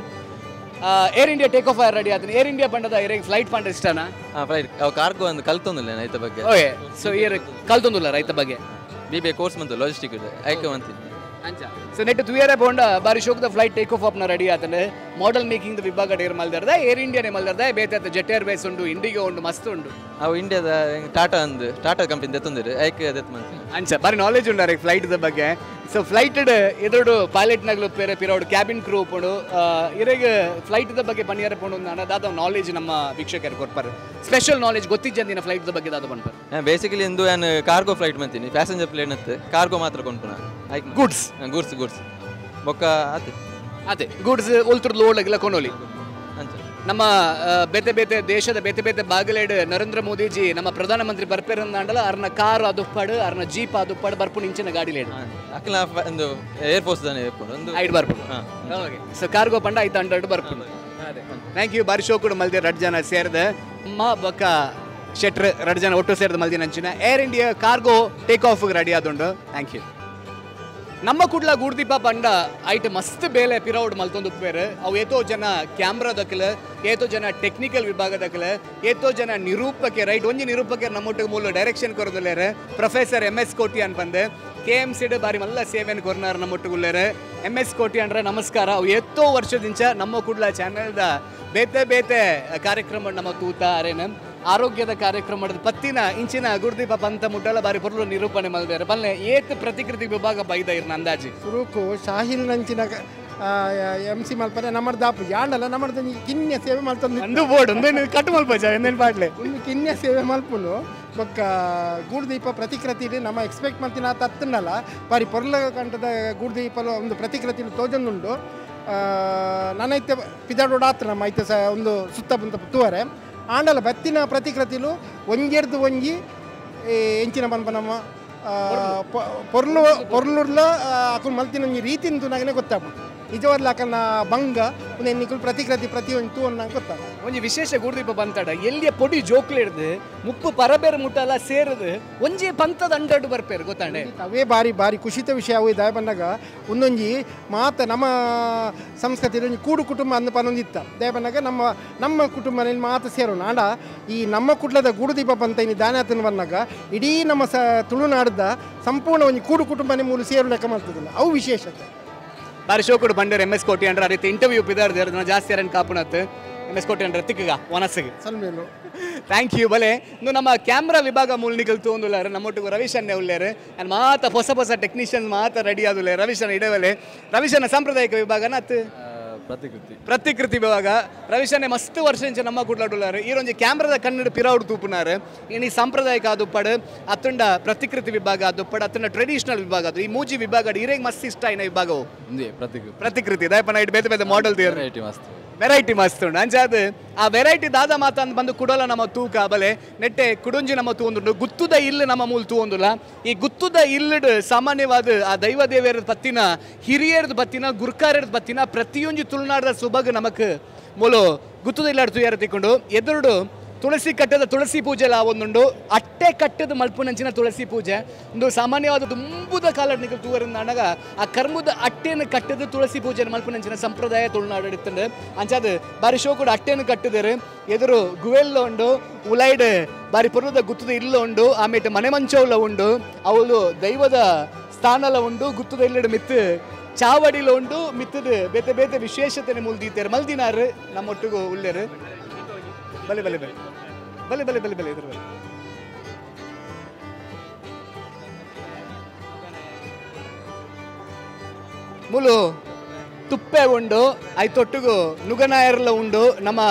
Speaker 1: ಏರ್ ಇಂಡಿಯಾ ಟೇಕ್ ಆಫ್ ಆಗಿ ರೆಡಿ ಆದ್ರೆ ಏರ್ ಇಂಡಿಯಾ ಪಂಡದ ಏರ್ ಫ್ಲೈಟ್ ಪಂಡ ಇಷ್ಟನಾ?
Speaker 11: ಫ್ಲೈಟ್ ಕಾರ್ಗೋ ಒಂದು ಕಲ್ತೊಂದಿಲ್ಲ ರೈತ ಬಗ್ಗೆ.
Speaker 1: ಓಕೆ, ಸೊ ಏರ್ ಕಲ್ತೊಂದಿಲ್ಲ ರೈತ ಬಗ್ಗೆ.
Speaker 11: ಬಿ ಬಿ ಎ ಕೋರ್ಸ್ ಬಂತು ಲಾಜಿಸ್ಟಿಕ್ ಇದೆ ಆಯ್ಕೆ ಅಂತೀನಿ.
Speaker 1: ಸೊ ನೆಟ್ ತುಯರೆ ಪೋಂಡ ಬಾರಿ ಶೋಕದ ಫ್ಲೈಟ್ ಟೇಕ್ ಆಫ್ ಆಪ್ನ ರೆಡಿ ಆತನೆ. ಮಾಡೆಲ್ ಮೇಕಿಂಗ್ ವಿಭಾಗ ಏರ್ ಮಲ್ದರ್ದ ಏರ್ ಇಂಡಿಯಾನೇ ಮಲ್ದರ್ದ ಬೇತೆ ಜೆಟ್ ಏರ್ವೇಸ್ ಉಂಡು, ಇಂಡಿಗೋ ಉಂಡು, ಮಸ್ತ್ ಉಂಡು.
Speaker 11: ಅವು ಇಂಡಿಯಾದ ಟಾಟಾ ಅಂದು ಟಾಟಾ ಕಂಪನಿ ದೆತ್ತೊಂದಿರು ಆಯ್ಕೆ ದೆತ್ತು ಮಂತೀನಿ.
Speaker 1: ಅಂಚ ಬಾರಿ ನಾಲೆಜ್ ಉಂಡು ಫ್ಲೈಟ್ the ಬಗ್ಗೆ. ಸೊ ಫ್ಲೈಟ್ ಎದುರು ಪೈಲಟ್ ನಗಲು ಪೇರೆ ಪಿರೋಡು ಕ್ಯಾಬಿನ್ ಕ್ರೂ ಪೋಡು ಇರೆಗ್ ಫ್ಲೈಟ್ the ಬಗ್ಗೆ ಪನಿಯಾರ ಪೋಡು ಅಂದ ದಾದ ನಾಲೆಜ್ ನಮ್ಮ ವೀಕ್ಷಕರು ಕೊಡ್ಪಾರೆ. ಸ್ಪೆಷಲ್ ನಾಲೆಜ್ ಗೊತ್ತಿದ್ದಂದಿನ ಫ್ಲೈಟ್ the ಬಗ್ಗೆ ದಾದ ಪನ್ಪಾರೆ.
Speaker 11: ಬೇಸಿಕಲಿ ಇಂದು ನಾನು ಕಾರ್ಗೋ ಫ್ಲೈಟ್ ಮಂತೀನಿ, ಪ್ಯಾಸೆಂಜರ್ ಪ್ಲೇನ್ ಅತ್ತೆ ಕಾರ್ಗೋ ಮಾತ್ರ ಕೊಂಡ್ಪುನ.
Speaker 1: ಗುಡ್ಸ್
Speaker 11: ಗುಡ್ಸ್ ಗುಡ್ಸ್ ಬೊಕ್ಕ ಅದೇ
Speaker 1: ಅದೇ ಗುಡ್ಸ್ ಒಲ್ತುರ್ದು ಲೋಡ್ಲಾಗಿಲ್ಲ ಕೊನೋಲಿ. ನಮ್ಮ ಬೇತೆ ಬೇತೆ ದೇಶದ ಬೇತೆ ಬೇತೆ ಬಾಗಲೇಡ್ ನರೇಂದ್ರ ಮೋದಿಜಿ ನಮ್ಮ ಪ್ರಧಾನಮಂತ್ರಿ ಬರ್ಪೇರಂದಾಂಡಲ ಅರ್ನ ಕಾರ್ ಅದುಪ್ಪಾಡು ಅರ್ನ ಜೀಪ್ ಅದುಪ್ಪಾಡು ಬರ್ಪುಣ ಇಂಚಿನ ಗಾಡಿ ಲೇಡ್
Speaker 11: ಅಕ್ಲ ಒಂದು ಏರ್ ಫೋರ್ಸ್ ದಾನೆ ಒಂದು
Speaker 1: ಐಡ್ ಬರ್ಪುಣ. ಓಕೆ, ಸೊ ಕಾರ್ಗೋ ಪಂಡ ಐತ ಅಂಡರ್ಡ್ ಬರ್ಪುಣ. Thank you. ಬಾರಿ ಶೋ ಕೂಡ ಮಲ್ದೆ ರಡ್ ಜನ ಸೇರಿದೆ ಅಮ್ಮ ಬೊಕ್ಕ ಶೆಟ್ರ್ ರಡ್ ಜನ ಒಟ್ಟು ಸೇರಿದ ಮಲ್ದಿನ ಅಂಚಿನ Air India cargo take off ready ಆದುಂಡು. Thank you. ನಮ್ಮ ಕುಡ್ಲ ಗೂಡ್ದೀಪ ಪಂಡ ಐಟ್ ಮಸ್ತ್ ಬೇಲೆ ಪಿರೌಡ್ ಮಲ್ತೊಂದು ಉಪ್ಪೇರು. ಅವು ಏತೋ ಜನ ಕ್ಯಾಮ್ರಾ ದಕ್ಕಲು, ಏತೋ ಜನ ಟೆಕ್ನಿಕಲ್ ವಿಭಾಗ ದಕ್ಕಲು, ಏತೋ ಜನ ನಿರೂಪಕೆ ರೈಟ್ ಒಂಜಿ ನಿರೂಪಕರು ನಮ್ಮೊಟ್ಟಿಗೆ ಮೂಲ ಡೈರೆಕ್ಷನ್ ಕೊರದುಲ್ಲೇರು ಪ್ರೊಫೆಸರ್ ಎಮ್ ಎಸ್ ಕೋಟಿ ಅನ್ಪಂದು ಕೆ ಎಮ್ ಸಿಡ್ ಬಾರಿ ಮಲ್ಲ ಸೇವೆಯನ್ನು ಕೊರ್ನಾರು ನಮ್ಮೊಟ್ಟಿಗೆ ಎಮ್ ಎಸ್ ಕೋಟಿ ಅಂದ್ರೆ ನಮಸ್ಕಾರ. ಅವು ಏತೋ ವರ್ಷದಿಂಚ ನಮ್ಮ ಕುಡ್ಲ ಚಾನೆಲ್ದ ಬೇತೆ ಬೇತೆ ಕಾರ್ಯಕ್ರಮ ನಮ್ಮ ತೂತ ಅರೇನ ಆರೋಗ್ಯದ ಕಾರ್ಯಕ್ರಮದ ಪತ್ತಿನ ಇಂಚಿನ ಗುರುದೀಪ ಪಂತ ಮುಟ್ಟಲ ಬಾರಿ ಪೊರ್ಲು ನಿರೂಪಣೆ ಮಲ್ದೇರು ಪಲ್ಲೆ ಏತ್ ಪ್ರತಿಕೃತಿ ವಿಭಾಗ ಬೈದ ಇರ್ನ ಅಂದಾಜಿ
Speaker 12: ಸುರುಕು ಶಾಹಿಲ್ ನಂಚಿನ ಎಂ ಸಿ ಮಲ್ಪನೆ ನಮ್ಮರ್ದ ಆಪು ಯಾಂಡಲ ನಮ್ಮರ್ದ ಕಿನ್ಯ ಸೇವೆ ಮಲ್ತಂದು
Speaker 1: ಅಂದು ಬೋರ್ಡ್ ಒಂದು ಕಟ್ ಮಲ್ಪ ಎಂದೇನು ಪಾಡ್ಲೆ
Speaker 12: ಒಂದು ಕಿನ್ಯ ಸೇವೆ ಮಲ್ಪುನು ಬೊಕ್ಕ ಗೂಡುದೀಪ ಪ್ರತಿಕೃತಿ ನಮ್ಮ ಎಕ್ಸ್ಪೆಕ್ಟ್ ಮಲ್ತಿನ ತತ್ತನಲ್ಲ ಬಾರಿ ಪೊರ್ಲ ಕಂಠದ ಗೂಡುದೀಪಲು ಒಂದು ಪ್ರತಿಕೃತಿ ತೋಜೊಂದುಂಡು. ನಾನೈತೆ ಪಿದಾಡೋಡಾತ್ರ ನಮ್ಮ ಐತೆ ಸಹ ಒಂದು ಸುತ್ತ ಬಂತ ತೂವರೆ ಆಂಡಲ ಬತ್ತಿನ ಪ್ರತಿಕೃತಿಲು ಒಂಜೆರ್ದು ಒಂಜಿ ಎಂಚಿನ ಪನ್ಪ ನಮ್ಮ ಪೊರ್ಲು ಪೊರ್ಲುರ್ಲ ಅಕುಲು ಮಲ್ತಿನ ಒಂಜಿ ರೀತಿಂದು ನಾಗನೆ ಗೊತ್ತಾಪುಂಡು. ನಿಜವಾದ್ಲ ಅಕಲ್ನ ಬಂಗ ಒಂದು ನಿಕುಲು ಪ್ರತಿಕೃತಿ ಪ್ರತಿಯೊಂದು ತೂ ನಂಗೆ ಗೊತ್ತಾಗ.
Speaker 1: ಒಂಜಿ ವಿಶೇಷ ಗೂಡುದೀಪ ಬಂತಡ ಎಲ್ಲಿಯ ಪೊಡಿ ಜೋಕ್ಲಿಡ್ದು ಮುಪ್ಪು ಪರಬೇರು ಮುಟ್ಟಲ್ಲ ಸೇರದು ಒಂಜಿ ಪಂತದ ಅಂಡಡ್ಡು ಬರ್ಪೇರು ಗೊತ್ತಾಂಡೆ.
Speaker 12: ಅವೇ ಬಾರಿ ಬಾರಿ ಖುಷಿತ ವಿಷಯ. ಅವು ದಾಯ ಬಂದಾಗ ಒಂದೊಂಜಿ ಮಾತ ನಮ್ಮ ಸಂಸ್ಕೃತಿ ಒಂಜಿ ಕೂಡು ಕುಟುಂಬ ಅಂದ ಪನೊಂದಿತ್ತ ದಯ ಬಂದಾಗ ನಮ್ಮ ನಮ್ಮ ಕುಟುಂಬನಲ್ಲಿ ಮಾತು ಸೇರೋಣ. ಆಂಡ ಈ ನಮ್ಮ ಕುಡ್ಲದ ಗೂಡುದೀಪ ಪಂತ ಇನ್ನು ದಾನಾತನ ಬಂದಾಗ ಇಡೀ ನಮ್ಮ ಸ ತುಳುನಾಡ್ದ ಸಂಪೂರ್ಣ ಒಂಜಿ ಕೂಡು ಕುಟುಂಬನೇ ಮೂಲ ಸೇರು ಲೆಕ್ಕ ಮಾಡ್ತದಲ್ಲ ಅವು ವಿಶೇಷತೆ.
Speaker 1: ಬಾರಿ ಶೋಕುಡು ಬಂಡರ್ ಎಮ್ ಎಸ್ ಕೋಟಿ ಅಂದ್ರೆ ಆ ರೀತಿ ಇಂಟರ್ವ್ಯೂ ಪಿದಾರ್ದು ಜಾಸ್ತಿ ಯಾರನ್ನು ಕಾಪುಣತ್ತು ಎಮ್ ಎಸ್ ಕೋಟಿ ಅಂದ್ರೆ ತಿಕ್ಕಗ ವನಸ್ಸಿಗೆ
Speaker 12: ಸಲ್ಮೇಲು.
Speaker 1: Thank you. ಬಲೆ ಇನ್ನು ನಮ್ಮ ಕ್ಯಾಮ್ರಾ ವಿಭಾಗ ಮೂಲ ನಿಕಲ್ತು ಒಂದುಲ್ಲಾರು ನಮ್ಮೊಟ್ಟಿಗೆ ರವೀಶ್ ಅನ್ನೇ ಉಳ್ಳೇರು ಆ್ಯಂಡ್ ಮಾತ ಹೊಸ ಹೊಸ ಟೆಕ್ನಿಷಿಯನ್ ಮಾತ ರೆಡಿ ಆದುಲ್ಲೆ ರವೀಶನ ಇಡವಲೆ. ರವೀಶನ ಸಾಂಪ್ರದಾಯಿಕ ವಿಭಾಗನ ಅತ್ತು
Speaker 11: ಪ್ರತಿಕೃತಿ
Speaker 1: ಪ್ರತಿಕೃತಿ ವಿಭಾಗ ರವಿಶನೆ ಮಸ್ತ್ ವರ್ಷ ಇಂಚ ನಮ್ಮ ಕುಡ್ಲಾಡುಲ್ಲಾರು ಈರೊಂಜಿ ಕ್ಯಾಮ್ರಾದ ಕನ್ನಡ ಪಿರೌಡ್ ತೂಪುನಾರು ಇನಿ ಸಾಂಪ್ರದಾಯಿಕ ಆದುಪ್ಪಡು ಅತ್ತುಂಡ ಪ್ರತಿಕೃತಿ ವಿಭಾಗ ಆದುಪ್ಪಡು ಅತ್ತುಂಡ ಟ್ರೆಡಿಷನಲ್ ವಿಭಾಗ ಅದು ಈ ಮೂಜಿ ವಿಭಾಗ ಇರೇಗ್ ಮಸ್ತ್ ಇಷ್ಟ ಇನ ವಿಭಾಗವು
Speaker 11: ಪ್ರತಿಕೃತಿ
Speaker 1: ಪ್ರತಿಕೃತಿ ದಯಪನ ಇಟ್ಟು ಬೇತೆ ಬೇತೆ ಮಾಡೆಲ್
Speaker 11: ವೆರೈಟಿ ಮಸ್ತ್
Speaker 1: ವೆರೈಟಿ ಮಸ್ತ್ ಉಂಡು ಅಂಚಾದ ಆ ವೆರೈಟಿ ದಾದ ಮಾತ ಅಂದ್ ಬಂದು ಕುಡೋಲ ನಮ್ಮ ತೂಕ ಬಲೆ ನೆಟ್ಟೆ ಕುಡುಂಜಿ ನಮ್ಮ ತೂಂದುಂಡು ಗುತ್ತುದ ಇಲ್ಲು ನಮ್ಮ ಮೂಲ ತೂಂದುಲ್ಲ ಈ ಗುತ್ತುದ ಇಲ್ಲಡ್ ಸಾಮಾನ್ಯವಾದ ಆ ದೈವ ದೇವಿಯರ ಪತ್ತಿನ ಹಿರಿಯರದ ಪತ್ತಿನ ಗುರ್ಕಾರರ ಪತ್ತಿನ ಪ್ರತಿಯೊಂಜಿ ತುಳುನಾಡದ ಸುಬಗ್ ನಮಕ್ ಮೂಲು ಗುತ್ತುದ ಇಲ್ಲಾಡ್ ತುಯಾರ ತಿಕ್ಕೊಂಡು ಎದುರುಡು ತುಳಸಿ ಕಟ್ಟದ ತುಳಸಿ ಪೂಜೆ ಎಲ್ಲ ಒಂದುಂಡು ಅಟ್ಟೆ ಕಟ್ಟದ ಮಲ್ಪುನಂಚಿನ ತುಳಸಿ ಪೂಜೆ ಒಂದು ಸಾಮಾನ್ಯವಾದ ತುಂಬುದ ಕಾಲಡ್ ನಿಕಲ್ ತೂವರಿಂದ ಆ ಕರ್ಮದ ಅಟ್ಟೆಯನ್ನು ಕಟ್ಟದ ತುಳಸಿ ಪೂಜೆ ಮಲ್ಪುನಂಚಿನ ಸಂಪ್ರದಾಯ ತುಳುನಾಡು ಇತ್ತಂಡು ಅಂಚಾದ ಬಾರಿ ಶೋ ಕೂಡ ಅಟ್ಟೆಯನ್ನು ಕಟ್ಟಿದರು ಎದುರು ಗುವೆಲ್ಲ ಉಂಡು ಉಲೈಡ್ ಬಾರಿ ಪರ್ವದ ಗುತ್ತದ ಇಲ್ಲ ಉಂಡು ಆಮೇಲೆ ಮನೆ ಮಂಚೌಲ ಉಂಡು ಅವಳು ದೈವದ ಸ್ಥಾನಲ ಉಂಡು ಗುತ್ತದ ಇಲ್ಲಡು ಮಿತ್ತು ಚಾವಡಿಲ ಉಂಡು ಮಿತ್ತದ ಬೇತೆ ಬೇತೆ ವಿಶೇಷತೆ ಮುಲ್ದೀತೇರು ಮಲ್ದಿನಾರು ನಮ್ಮೊಟ್ಟಿಗೂ ಉಳ್ಳೇರು ಬಲೆ ಬಲೆ ಬಲೆ ಬಲೆ ಬಲೆ ಬಲೆ ಬಲೆ ಇದ್ರ ಬಲೆ ಮುಲು ತುಪ್ಪೆ ಉಂಡು ಐತೊಟ್ಟಿಗೂ ನುಗನಾಯರ್ಲ ಉಂಡು ನಮ್ಮ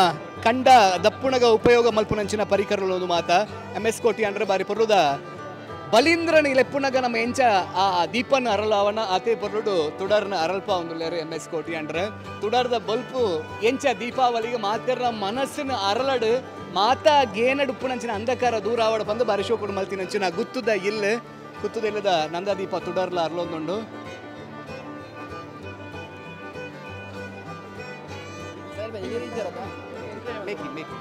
Speaker 1: ಕಂಡ ದಪ್ಪುಣಗ ಉಪಯೋಗ ಮಲ್ಪುನಂಚಿನ ಪರಿಕರಲು ಒಂದು ಮಾತ ಎಂ ಎಸ್ ಕೋಟಿ ಅಂದ್ರೆ ಬಾರಿ ಪರ್ಲುದ ಬಲೀಂದ್ರನ ಲೆಪ್ಪುನಗ ನಮ್ಮ ಎಂಚ ಆ ದೀಪನ ಅರಳಾವನ ಆತೆ ಪರ್ಲುಡು ತುಡರ್ನ ಅರಲ್ಪ ಒಂದುಲ್ಲೇರು ಎಂ ಎಸ್ ಕೋಟಿ ಅಂದ್ರೆ ತುಡರ್ದ ಬಲ್ಪು ಎಂಚ ದೀಪಾವಳಿಗೆ ಮಾತೆರ್ನ ಮನಸ್ಸಿನ ಅರಳಡು ಮಾತಾ ಗೇನಡುಪ್ಪುನಂಚಿನ ಅಂಧಕಾರ ದೂರ ಆವಡ ಬಂದು ಬಾರಿ ಶೋಕುಡು ಮಲ್ತಿನಂಚಿನ ಗುತ್ತುದ ಇಲ್ಲು ಗುತ್ತುದ ಇಲ್ಲದ ನಂದಾದೀಪ ತುಡರ್ಲ ಅರಳೊಂದುಂಡು ಮೇಕಿ ಮೇಕಿ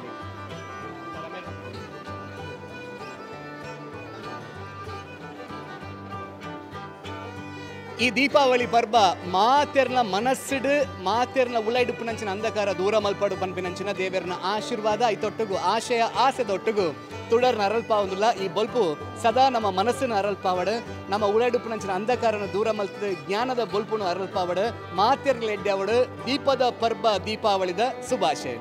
Speaker 1: ಈ ದೀಪಾವಳಿ ಪರ್ಬ ಮಾತೆರ್ನ ಮನಸ್ಸಿಡು ಮಾತೆರ್ನ ಉಲೈಡುಪ್ಪುನಂಚಿನ ಅಂಧಕಾರ ದೂರ ಮಲ್ಪಾಡು ಪನ್ಪಿನಂಚಿನ ದೇವೆರ್ನ ಆಶೀರ್ವಾದ ಐತೊಟ್ಟುಗು ಆಶಯ ಆಸೆದೊಟ್ಟುಗು ತುಡರ್ನ ಅರಲ್ಪಾವಂದುಲ್ಲ ಈ ಬೊಲ್ಪು ಸದಾ ನಮ್ಮ ಮನಸ್ಸಿನ ಅರಲ್ಪಾವಡು ನಮ್ಮ ಉಲೈಡುಪ್ಪುನಂಚಿನ ಅಂಧಕಾರನ ದೂರ ಮಲ್ತದ ಜ್ಞಾನದ ಬೊಲ್ಪುನು ಅರಲ್ಪಾವಡು ಮಾತೆರ್ನ ಎಡ್ಡೆ ಅವಡು ದೀಪದ ಪರ್ಬ ದೀಪಾವಳಿದ ಶುಭಾಶಯ.